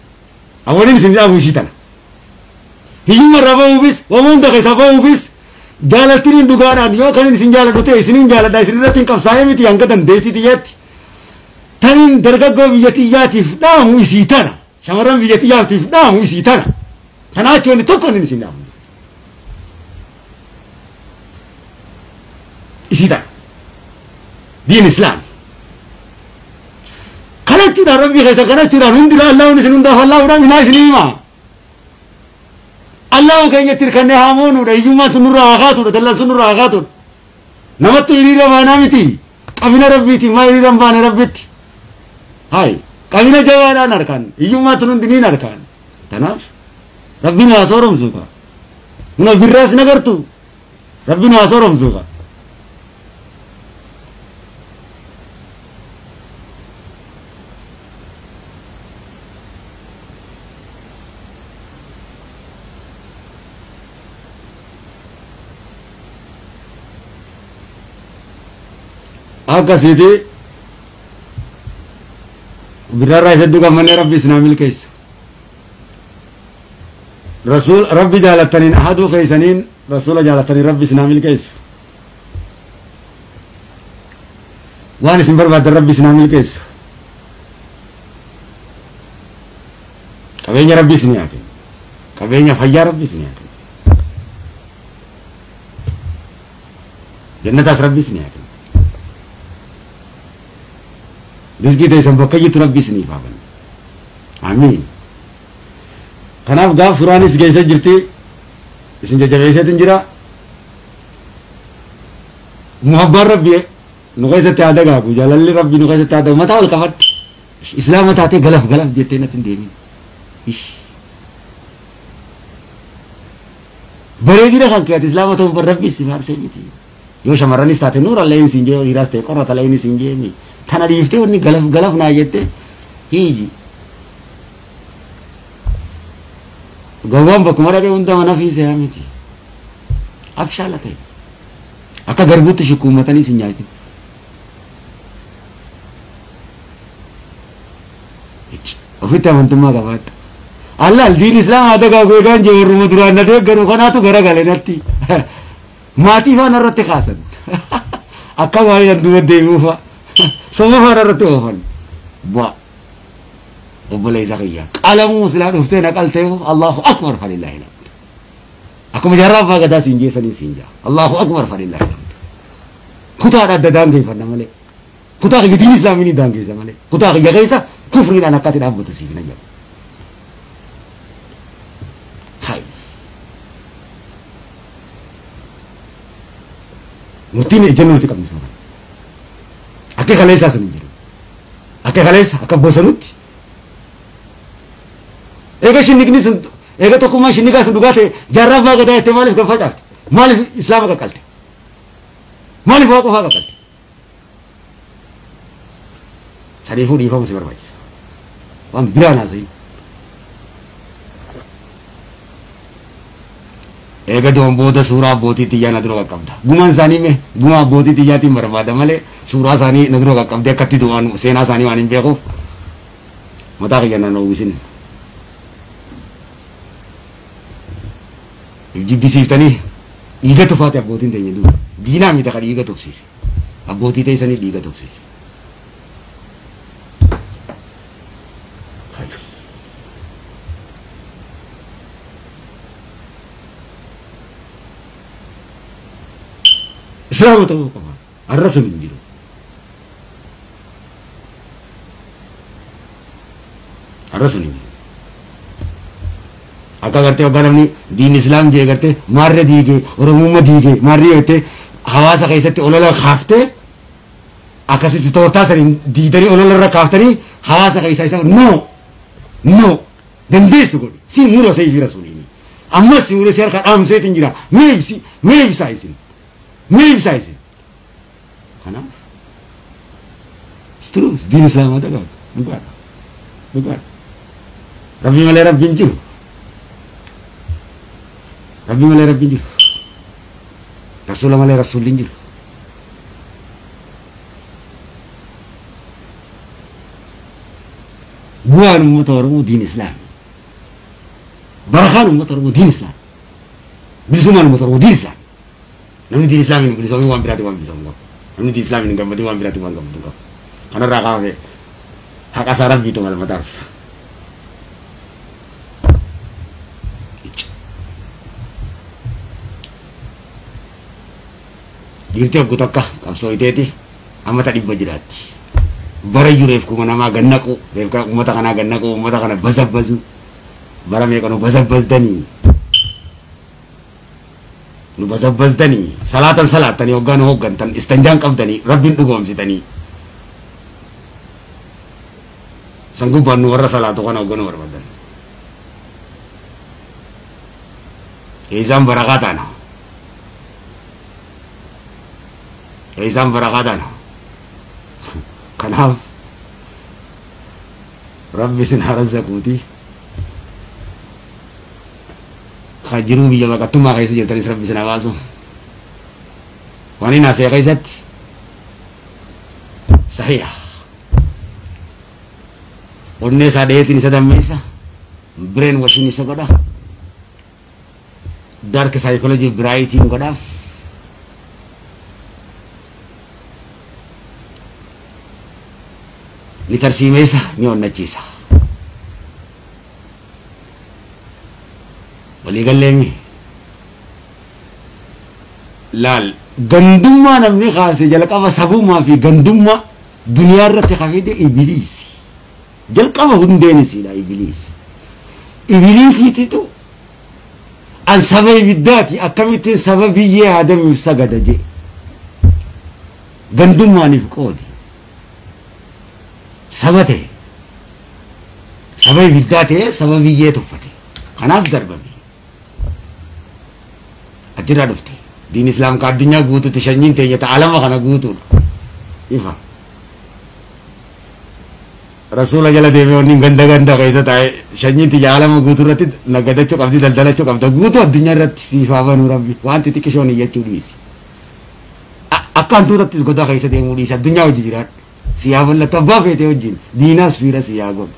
Awwaliin isin dhaabu isii tana. Hiyyuma irraa bahuufis waan hunda keessaa bahuufis jaalattiin dhugaadhaan yoo kan isin jaaladhu ta'e isiniin jaaladha isin irratti hin qabsaa'ee miti hanga dandeettii xiyyaatti. Taniin dargaggoo biyya xiyyaatiif dhaamu isii tana. Shamarran biyya xiyyaatiif dhaamu isii tana. Tanaa achi wanni tokko inni isin dhaamu. Isii tana. Diin islaami. Kanachuudhaan rabbii keessa kanachuudhaan hundi Allaahun isin hundaaf Allaahudhaan minaa isin hima. Allahu keenyatti hirkannee haamoonuudha hiyyummaatu nurraa haa kaatuudha dallansu nurraa haa kaatuudha. Namattu hiriira baanaa miti qabina rabbiiti maa hiriira hin baane rabbitti. Hai qabina jabaadhaan harkaan hiyyummaatu hundi niin harkaan. Tanaaf rabbiin haa sooromsu kaa. Huna birraas nagartu rabbiin haa sooromsu kaa. Akkasiiti birarraa isa dhugamannee rabbi isinaa milkeessu. Rasuul rabbi jaalattaniin ahaduu keessaniin rasuula jaalattaniin rabbi isinaa milkeessu. Waan isin barbaaddan rabbi isinaa milkeessu. Qabeenya rabbi isinii haa kennu. Qabeenya fayyaa rabbi isinii haa kennu. Jannataas rabbi isinii haa kennu. Rizqii teessan bakka jirtu rabbi isiniif haa kennu. Amiin. Kanaaf gaaf suuraanis geessa jirti isin jajjabeesseetiin jira. Muhabbaan rabbi nu keessatti haa dagaagu jaalalli rabbi nu keessatti haa dagaagu mataa ol qabadhu. Islaama taatee galaf galaf jettee natti hin deemin. Bareedina kan kee ati islaama ta'uuf bar rabbi si faarsee miti. Yoo shamarranis taate nuura illee siin jee dhiiraas ta'e qorrata illee siin jee tana dhiiftee wanni galaf galaf naa jette hiiji. Gowwaan bakkuma dhaqee hunda mana fiisee miti. Abshaala ta'e. Akka garbuutti shukkuummatanii si nyaatin. Ofitti amantummaa qabaadha. Allah diin islaam haa dagaagu eegaan jee warruma duraan na deeggaru kanaatu garagale natti. Maatii faana irratti kaasan. Akka gaarii duuba deebi'uufa. Soba faana irratti oofan. Bu'a. Obboleessa kiyya. Qalamuu silaa dhuftee naqaltee Allahu akbar falillaahi alhamd. Akkuma jaarraa abbaa gadaa siin jeessanii siin jaa. Allahu akbar falillaahi alhamd. Kutaadha adda daangeeffanna malee. Kutaa kiyya diin islaamii ni daangeessa malee. Kutaa kiyya keessa kufriidhaan akkatti dhaabbatu siif hin jedhu. Hai. Murtiin ejjennoo nuti qabnu sana. Akka kaleessaa sun hin jiru. Akka kaleessa akka bosonutti. Eega shinniqni sun eega tokkummaa shinniqaa sun dhugaa ta'e jaarraa abbaa gadaa jettee maaliif kan facaafte? Maaliif islaama qaqqalte? Maaliif waa qofaa qaqqalte? Saniifuu dhiifamu si barbaachisa. Waan biraan haasa'in. Eega du'an booda suuraa abbootii xiyyaa na dura qaqqabda. Gumaan isaanii mee guma abbootii xiyyaatiin barbaada malee suuraa isaanii na dura qaqqabdee akkatti du'an seenaa isaanii waan hin beekuuf mataa kiyya nan uwwisin. Jibbisiiftanii dhiiga tufaate abbootiin teenya duuba. Diinaa miti ka dhiiga tufsiise. Abbootii teessanii dhiiga tufsiise. Islaama ta'uu qaba. Har'a sun hin jiru. Har'a sun hin jiru. Akka gartee hoggaa namni diin islaam jee gartee maarree diigee oromummaa diigee maarree jettee hawaasa keessatti olola kaaftee Akkasitti toortaa saniin diidanii olola irra kaaftanii hawaasa keessaa isa no no dandeessu godhi si mura sayfii rasuuliini ammas si mura si harka dhaamseetiin jira mee ibsi mee ibsaa isin mee ibsaa isin kanaaf truth diin islaamaa dagaatu dhugaadha dhugaadha rabbi malee rabbiin jiru rabbi malee rabbiin jiru rasuula malee rasuulli hin jiru. Bu'aan uummata Oromoo diin islaami. Barakaan uummata Oromoo diin islaami. Bilisummaan uummata Oromoo diin islaami. Namni diin islaamiin hin bilisoomin waan biraati waan bilisoomu qabu. Namni diin islaamiin hin gammadin waan biraati waan gammadu qabu. Kanarraa kaafee haqa isaa rabbiitu malmataaf. Dhiirti hoggu takka qabsoo iteeti amma ta 100 jiraatti. Bara iyyuu reefkuma namaa gannaqu reefka uummata kanaa gannaqu uummata kana bazabbazu bara meeqa nu bazabbaztanii nu bazabbaztanii salaatan salaattanii hoggaa nu hoggantan istanjaan qabdanii rabbiin dhugoomsitanii san gubbaan nu warra salaatu kana hogganuu barbaadan isaan barakaa taana isaan barakaa taana. Kanaaf rabbi isin haa razzaquuti ka jiruu biyya baqattummaa keessa jirtanis rabbi isin haa baasu. Waan inni haasa'e keessatti sahiha onnee isaa dheetiin isa dammeessa brain washing isa godha dark psychology brighting godhaaf. Ni tarsiimeessa ni onnachiisa. Waliigalleemi laal gandummaa namni kaase jalqaba sabummaa fi gandummaa duniyaa irratti kafide ibiliisi. Jalqaba hundeen isiidha ibiliisi. Ibiliisiititu an saba ibiddaati akkamittiin saba biyyee aadamiif sagada jee gandummaaniif qoodi. Saba ta'e saba ibiddaa ta'e saba biyyee tuffate kanaaf darbame achirraa dhufte diin islaam ka addunyaa guututti shanyiin teenya ta alama kana guutuudha ifa rasuula jala deemee wanni ganda ganda keessa taa'e shanyiin tiyya alama guutuu irratti naggadachuu qabdi daldalachuu qabda guutuu addunyaa irratti siifaa banuu rabbi waan xixiqqishoon iyyachuu dhiisi akka hantuutattis godaa keessa deemuu dhiisi addunyaa hojii jiraadhu. Siyaa bal'atu abbaa feetee wajjin diinaas fiira siyaa godhu.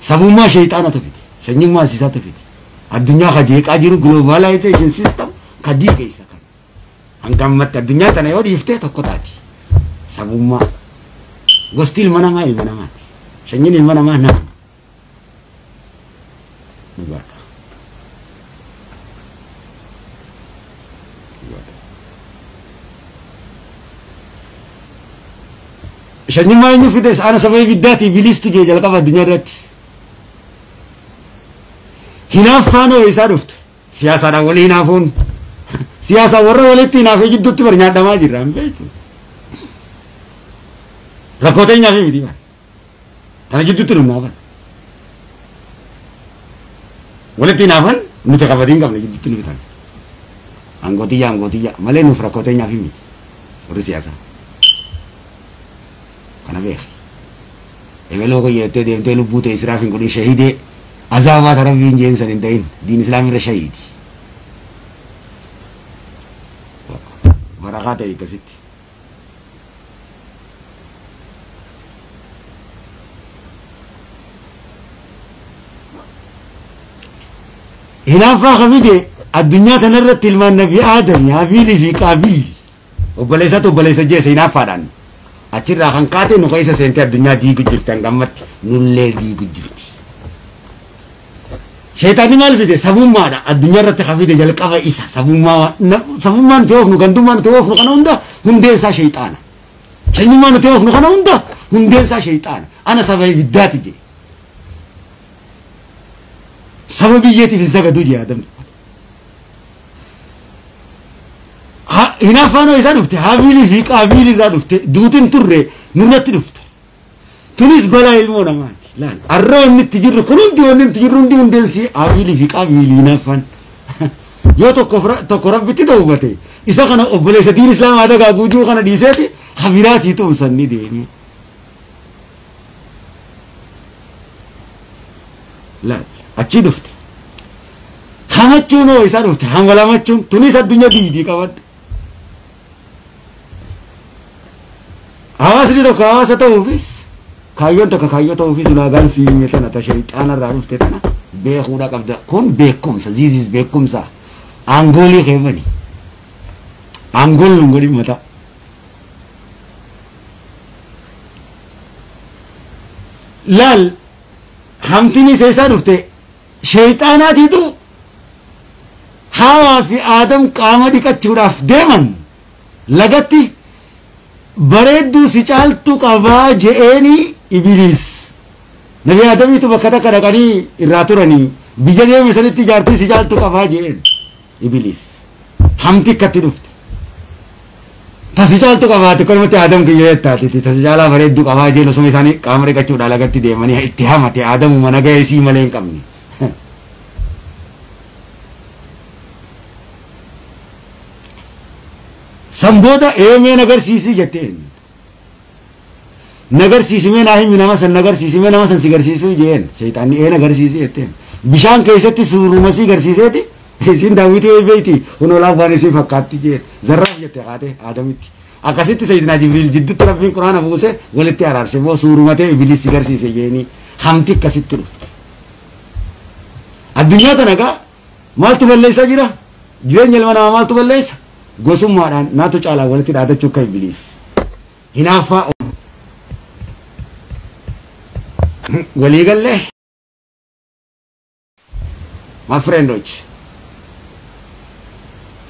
Sabummaa shayxaanatu fide shanyummaa isiisaatu fide addunyaa ka jeeqaa jiru globalization system ka diige isa kan hanga ammatti addunyaa tana yoo dhiiftee tokko taati. Sabummaa gosti ilma namaa ilma namaati shanyiin ilma namaa nama. Dhugaadha. Shanyummaa eenyu fides ana saba ibiddaati ibiliistu jee jalqaba addunyaa irratti. Hinaaffaan hoo isaa dhufte siyaasaadhaan walii hinaafuun siyaasa warra walitti hinaafee jidduutti bar nyaadhamaa jirra hin beektu. Rakkoo teenyaa fi miti bar tana jidduutti dhumnaa bar walitti hinaafan nuti kabatiin qabne jidduutti nu bitan angootiyya angootiyya malee nuuf rakkoo teenyaa fi miti warri siyaasaa. Kana beeki emeloo kiyyattee deemtee lubbuu ta'e israaf hin godhin shahidee azaabaa tarabbiin jeensan hin ta'in diin islaam irra shahiidi. Barakaa ta'e akkasitti. Hinaaffaa ka fide addunyaa kanarratti ilmaan nabi Aadami Habiilii fi Qaabiil obboleessatu obboleessa jeesse hinaaffaadhaan. Achirraa kan kaate nu keessa seentee addunyaa diigu jirti hanga ammatti nullee diigu jirti. Sheexanni maal fide sabummaadha addunyaa irratti ka fide jalqaba isa sabummaa sabummaa nuti oofnu gandummaa nuti oofnu kana hunda hundeen isaa sheexaana. Shanyummaa nuti oofnu kana hunda hundeen isaa sheexaana. Ana saba ibiddaati jedhe. Saba biyyeetiif hin sagaduu jedhe Aadam. Hinaaffaan isaa dhufte Haabilii fi Qaabiil irraa dhufte duutiin turre nurratti dhufte. Tunis balaa ilmoo namaati. Laal arra wanni itti jirru kun hundi wanni itti jirru hundi hundeensi Haabilii fi Qaabiilii hinaaffaan. Yoo tokko rabbitti ta'u isa kana obboleessa diin islaamaa dagaaguu jiru kana dhiiseeti habiraatii tumsanni deeme. Laal achi dhufte. Hamachuun hoo isaa dhufte hangalamachuun tunis addunyaa diidii qabadde. Hawaasni tokko hawaasa ta'uufis kaayyoon tokko kaayyoo ta'uufis ulaagaan siimee tana ta shayxaanarraa dhufte tana beekuudha qabda. Kun beekumsa ziizis beekumsa aangoolii keeffani. Aangool nun godhin mataa. Laal hamtiin isa isaa dhufte shayxaanaatiitu Hawaa fi Aadam qaama dhiqachuudhaaf deeman lagatti bareedduu si caaltu qabaa je'eeni Ibiliis. Nabi Aadamiitu bakka takka dhaqanii irraa turanii biyya deeme sanitti jaartii si caaltu qabaa je'een Ibiliis. Hamti akkatti dhufte. Tasi caaltu qabaate kanumatti Aadam kiyya jettaati tasi caalaa bareedduu qabaa jeen osuma isaanii qaama dhiqachuudhaa lagatti deemanii itti hamate Aadamuma nagaa isii malee hin qabne. San booda eemee nagarsiisii jetteen. Nagarsiisimee naa himi nama san nagarsiisimee nama san si garsiisuu jeen. Shayxaanni ee nagarsiisii jetteen. Bishaan keessatti suuruma si garsiiseeti. Isin daawwitii eebeeti kun olaaf waan isin fakkaatti jeen. Zarraaf jette haate Aadamitti. Akkasitti Sayyidinaa Jibriil jidduutti Rabbiin Quraana buuse walitti araarse immoo suurumatee Ibiliis si garsiise jeeni. Hamti akkasitti dhufte. Addunyaa tana gaa maaltu balleessaa jira? Jireenya ilma namaa maaltu balleessa? Gosummaadhaan naatu caalaa walitti dhaadachuu akka Ibiliis. Hinaaffaa walii gallee my friendoch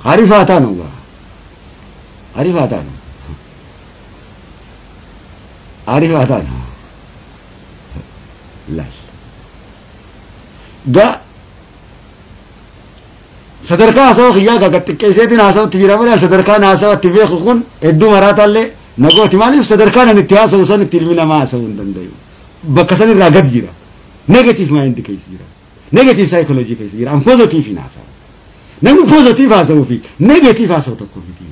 harifaa taanu gaa harifaa taanu harifaa taanu laal gaa sadarkaa haasawaa kiyyaa gaa xiqqeesseetiin haasawatti jira malee sadarkaan haasawatti beeku kun hedduu maraataallee nagooti maaliif sadarkaan ani itti haasawu san itti ilmi namaa haasawuu hin dandayu. Bakka san irraa gad jira. Negative mind keessa jira. Negative psychology keessa jira. An positive hin haasawu. Namni positive haasawuu fi negative haasawu tokko miti.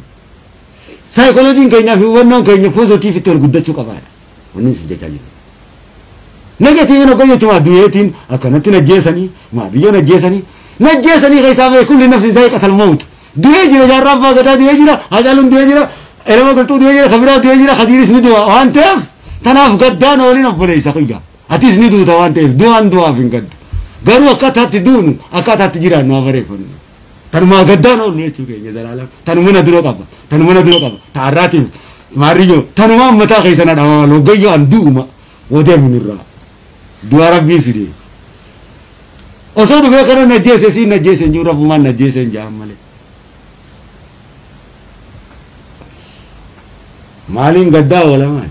Psychologiin keenyaa fi hubannoon keenya positive itti ol guddachuu qabaadha. Wanni isin jechaa jiru. Negative hoggaa jechuun du'eetiin akkanatti najjeessanii maa biyyoon najjeessanii najjeessanii keessaa ba'e kulli nafsin zaa'iqatal mawt. Du'ee jira jaarraa abbaa gadaa du'ee jira Hacaaluun du'ee jira Elema Galtuu du'ee jira Kabiraa du'ee jira Khadiiris ni du'a waan ta'eef tanaaf gaddaan ooliin obboleessa kiyya. Atis ni duuta waan ta'eef du'aan du'aaf hin gaddu. Garuu akkaataatti duunu akkaataatti jiraannu haa bareeffannu. Tanumaa gaddaan oollu jechuu keenya zalaalam. Tanuma na dura qaba. Tanuma na dura qaba. Ta'arraatiif maarriyyoo tanumaa mataa keessa na dhawaa hoggayyoo an du'uma odeemin irraa. Du'a rabbii fide. Osoo dhufee kana najjeesse siin najjeesse hin jiru rabbumaan najjeesse hin ja'an malee. Maaliin gaddaa oola maali?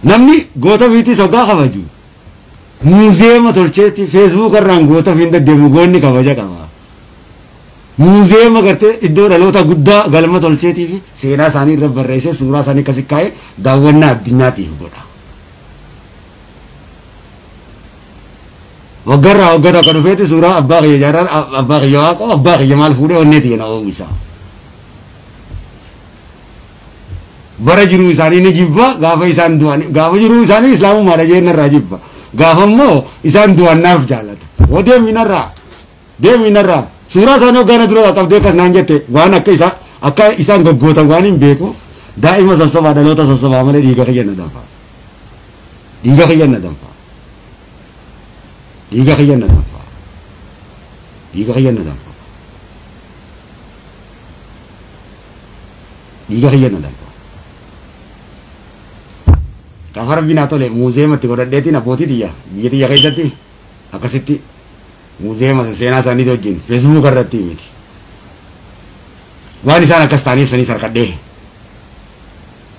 Namni goota fiitii hoggaa kabaju muuzeema tolcheetti feesbuuk irraan goota fiin deddeemu goonni kabaja qaba. Muuzeema gartee iddoo dhaloota guddaa galma tolcheetii fi seenaa isaanii irra barreessee suuraa isaanii akkasi kaa'ee daawwannaa addunyaatiif godha. Waggarraa waggaa tokko dhufeeti suuraa abbaa kiyya jaarraa abbaa kiyya waaqoo abbaa kiyya maal fuudhee onnee tiyya na oomisa. Bara jiruu isaanii ni jibba gaafa isaan du'an gaafa jiruu isaanii islaamummaadha jeenarraa jibba gaafa immoo isaan du'annaaf jaalata. Oo deeminarraa deeminarraa suuraa isaanii hoggaana dura qabdee akkas naan jette waan akka isaa akka isaan gaggootan waan hin beekuuf daa'ima sossobaa dhaloota sossobaa malee dhiiga kiyya na danfa. Dhiiga kiyya na danfa. Dhiiga kiyya na danfa. Dhiiga kiyya na danfa. Dhiiga kiyya na danfa. Gaafa rabbiin haa tole muuzeematti godhadheetiin abbootii tiyya biyya tiyya keessatti akkasitti muuzeema seenaa isaanii wajjin feesbuuk irratti miti. Waan isaan akkas ta'aniif sanii sarkadhee.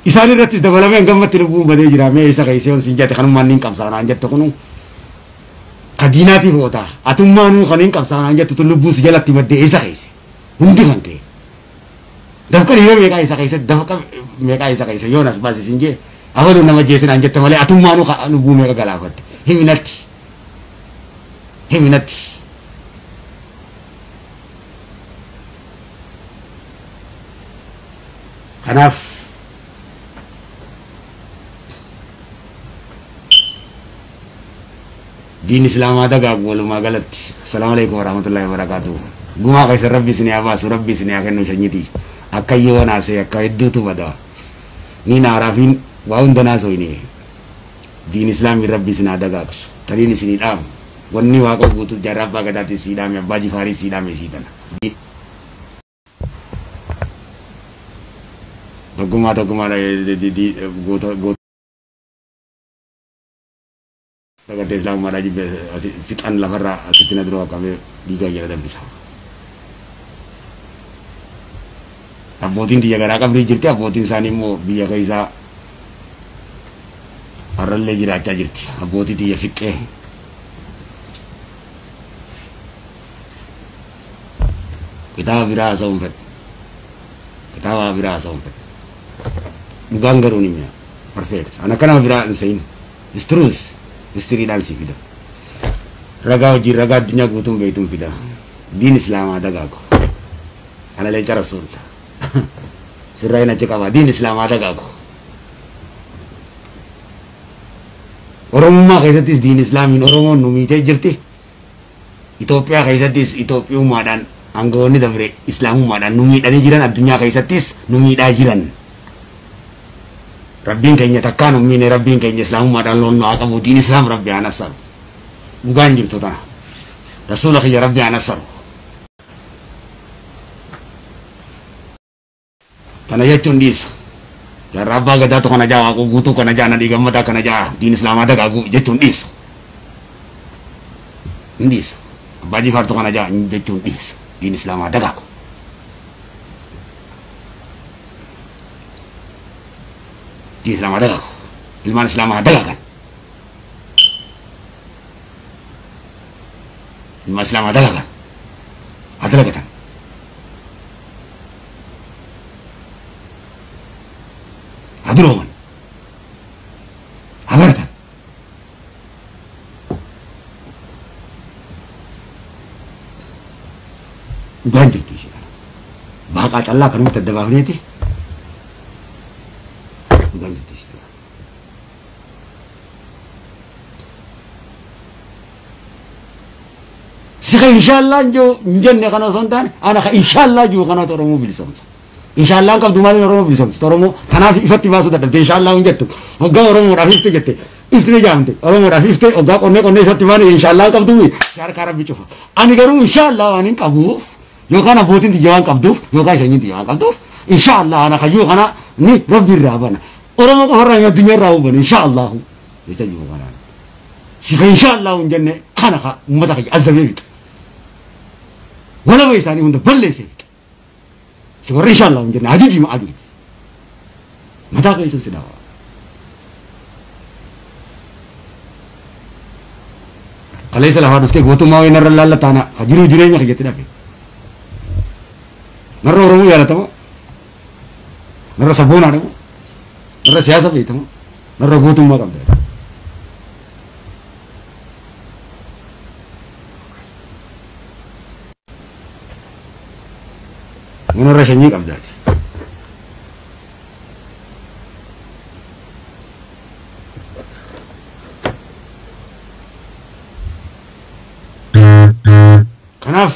Isaan irrattis dabalamee gammatti lubbuun badee jira mee isa keessee on siin jette kanummaan niin qabsaanaan jette kunu. Ka Diinaatiif oota atummaanuu kan hin qabsaanaan jettu tun lubbuun si jalatti maddee eessa keesse hundi kan kee dafqa dhiira meeqaa isa keessa dafqa meeqaa isa keessa yoon as baase siin jee afaluun nama jeesinaan jette malee atummaanuu lubbuu meeqa galaafatte himinatti himinatti. Kanaaf diin islaamaa dagaagu walumaa galatti. Assalaamu alaikum warahmatullahi wabarakatuh. Gumaa keessa rabbi isin haa baasu, rabbi isin haa kennu sanyiti. Akka yoo naasee akka hedduutu bada. Ni naaraafiin waa hunda naasoyne. Diin islaamii rabbi isin haa dagaagsu. Taniin isinii dhaamu. Wanni waaqa guutuu jaarraa abbaa gadaatti sii dhaame, abbaa jifaarii sii dhaame sii tana. Tokkummaa tokkummaa goota goota agartee islaamummaadhaa jibbe fixan lafarraa asitti na dura qabee dhiigaa jala danfisa. Abbootiin tiyya garaa qabrii jirti, abbootiin isaanii immoo biyya keessaa har'allee jiraachaa jirti. Abbootii tiyya fixxee. Kitaaba biraa haasa'uun fedhe. Kitaaba biraa haasa'uun fedhe. Dhugaan garuu ni mi'a. Perfect. Ana akka nama biraa hin se'in. It's truth. Histiriidhaan si fida. Ragaa hojii ragaa addunyaa guutuun beektuun fida. Diin islaamaa dagaagu. Ana leenca rasuul. Sirraa hin achi qaba. Diin islaamaa dagaagu. Oromummaa keessattis diin islaamiin Oromoon nu miitee jirti. Itoophiyaa keessattis Itoophiyummaadhaan aangawoonni dabre islaamummaadhaan nu miidhanii jiran, addunyaa keessattis nu miidhaa jiran. Rabbiin keenya takkaan hin miine, rabbiin keenya islaamummaadhaan loon nu haa qabu, diin islaam rabbi haa nassaru. Dhugaan jirtu tana. Rasuula kiyya rabbi haa nassaru. Tana jechuun dhiisa. Jaarraa abbaa gadaatu kana jaa, waaqoo guutuu kana jaa, nadhii gammadaa kana jaa, diin islaamaa dagaagu jechuun dhiisa. Hin dhiisa. Abbaa jifaartu kana jaa jechuun dhiisa. Diin islaamaa dagaagu. Diin islaamaa dagaagu. Ilmaan islaamaa dagaagan. Ilmaan islaamaa dagaagan. Haa dalagatan. Haa durooman. Haa baratan. Dhugaan jirtu ishee kana. Baaqaa callaa kanumatti adda baafneeti. Dhugaan jirtu ishee kana. Sika inshallah hin jenne kana osoo hin taane ana ka inshallah jiru kanaatu Oromoo bilisoomsa. Inshallah qabdu maaliin Oromoo bilisoomsa? Oromoo kanaaf ifatti baasuu dadhabde inshallah hin jettu. Hoggaa Oromoodhaaf ifte jette. Ifti ni jaamte. Oromoodhaaf ifte hoggaa qonnee qonnee ifatti baane inshallah qabdu si harkaa rabbi cufa. Ani garuu inshallah waan hin qabuuf yookaan abbootiin tiyya waan qabduuf yookaan shanyiin tiyya waan qabduuf inshallah ana kayyuu kana ni rabbi irraa bana. Oromoo qofarraa hin addunyaa irraa hubana inshallah jecha jiru kanaan. Sika inshallah hin jenne kana ka uummata kiyya azabee fixa. Walaba isaanii hunda balleessee fixa. Si warra inshallah hin jenne ajiji ma aduu. Mataa keessan si dhawa. Kaleessa lafaa dhuftee gootummaa wayii narra laallataana ka jiruu jireenya kiyyatti dhabe. Narra Oromoo jaalatama. Narra sabboonaa dhabu. Narra siyaasa beekama. Narra gootummaa qabda. Narra sanyii qabdaati. Kanaaf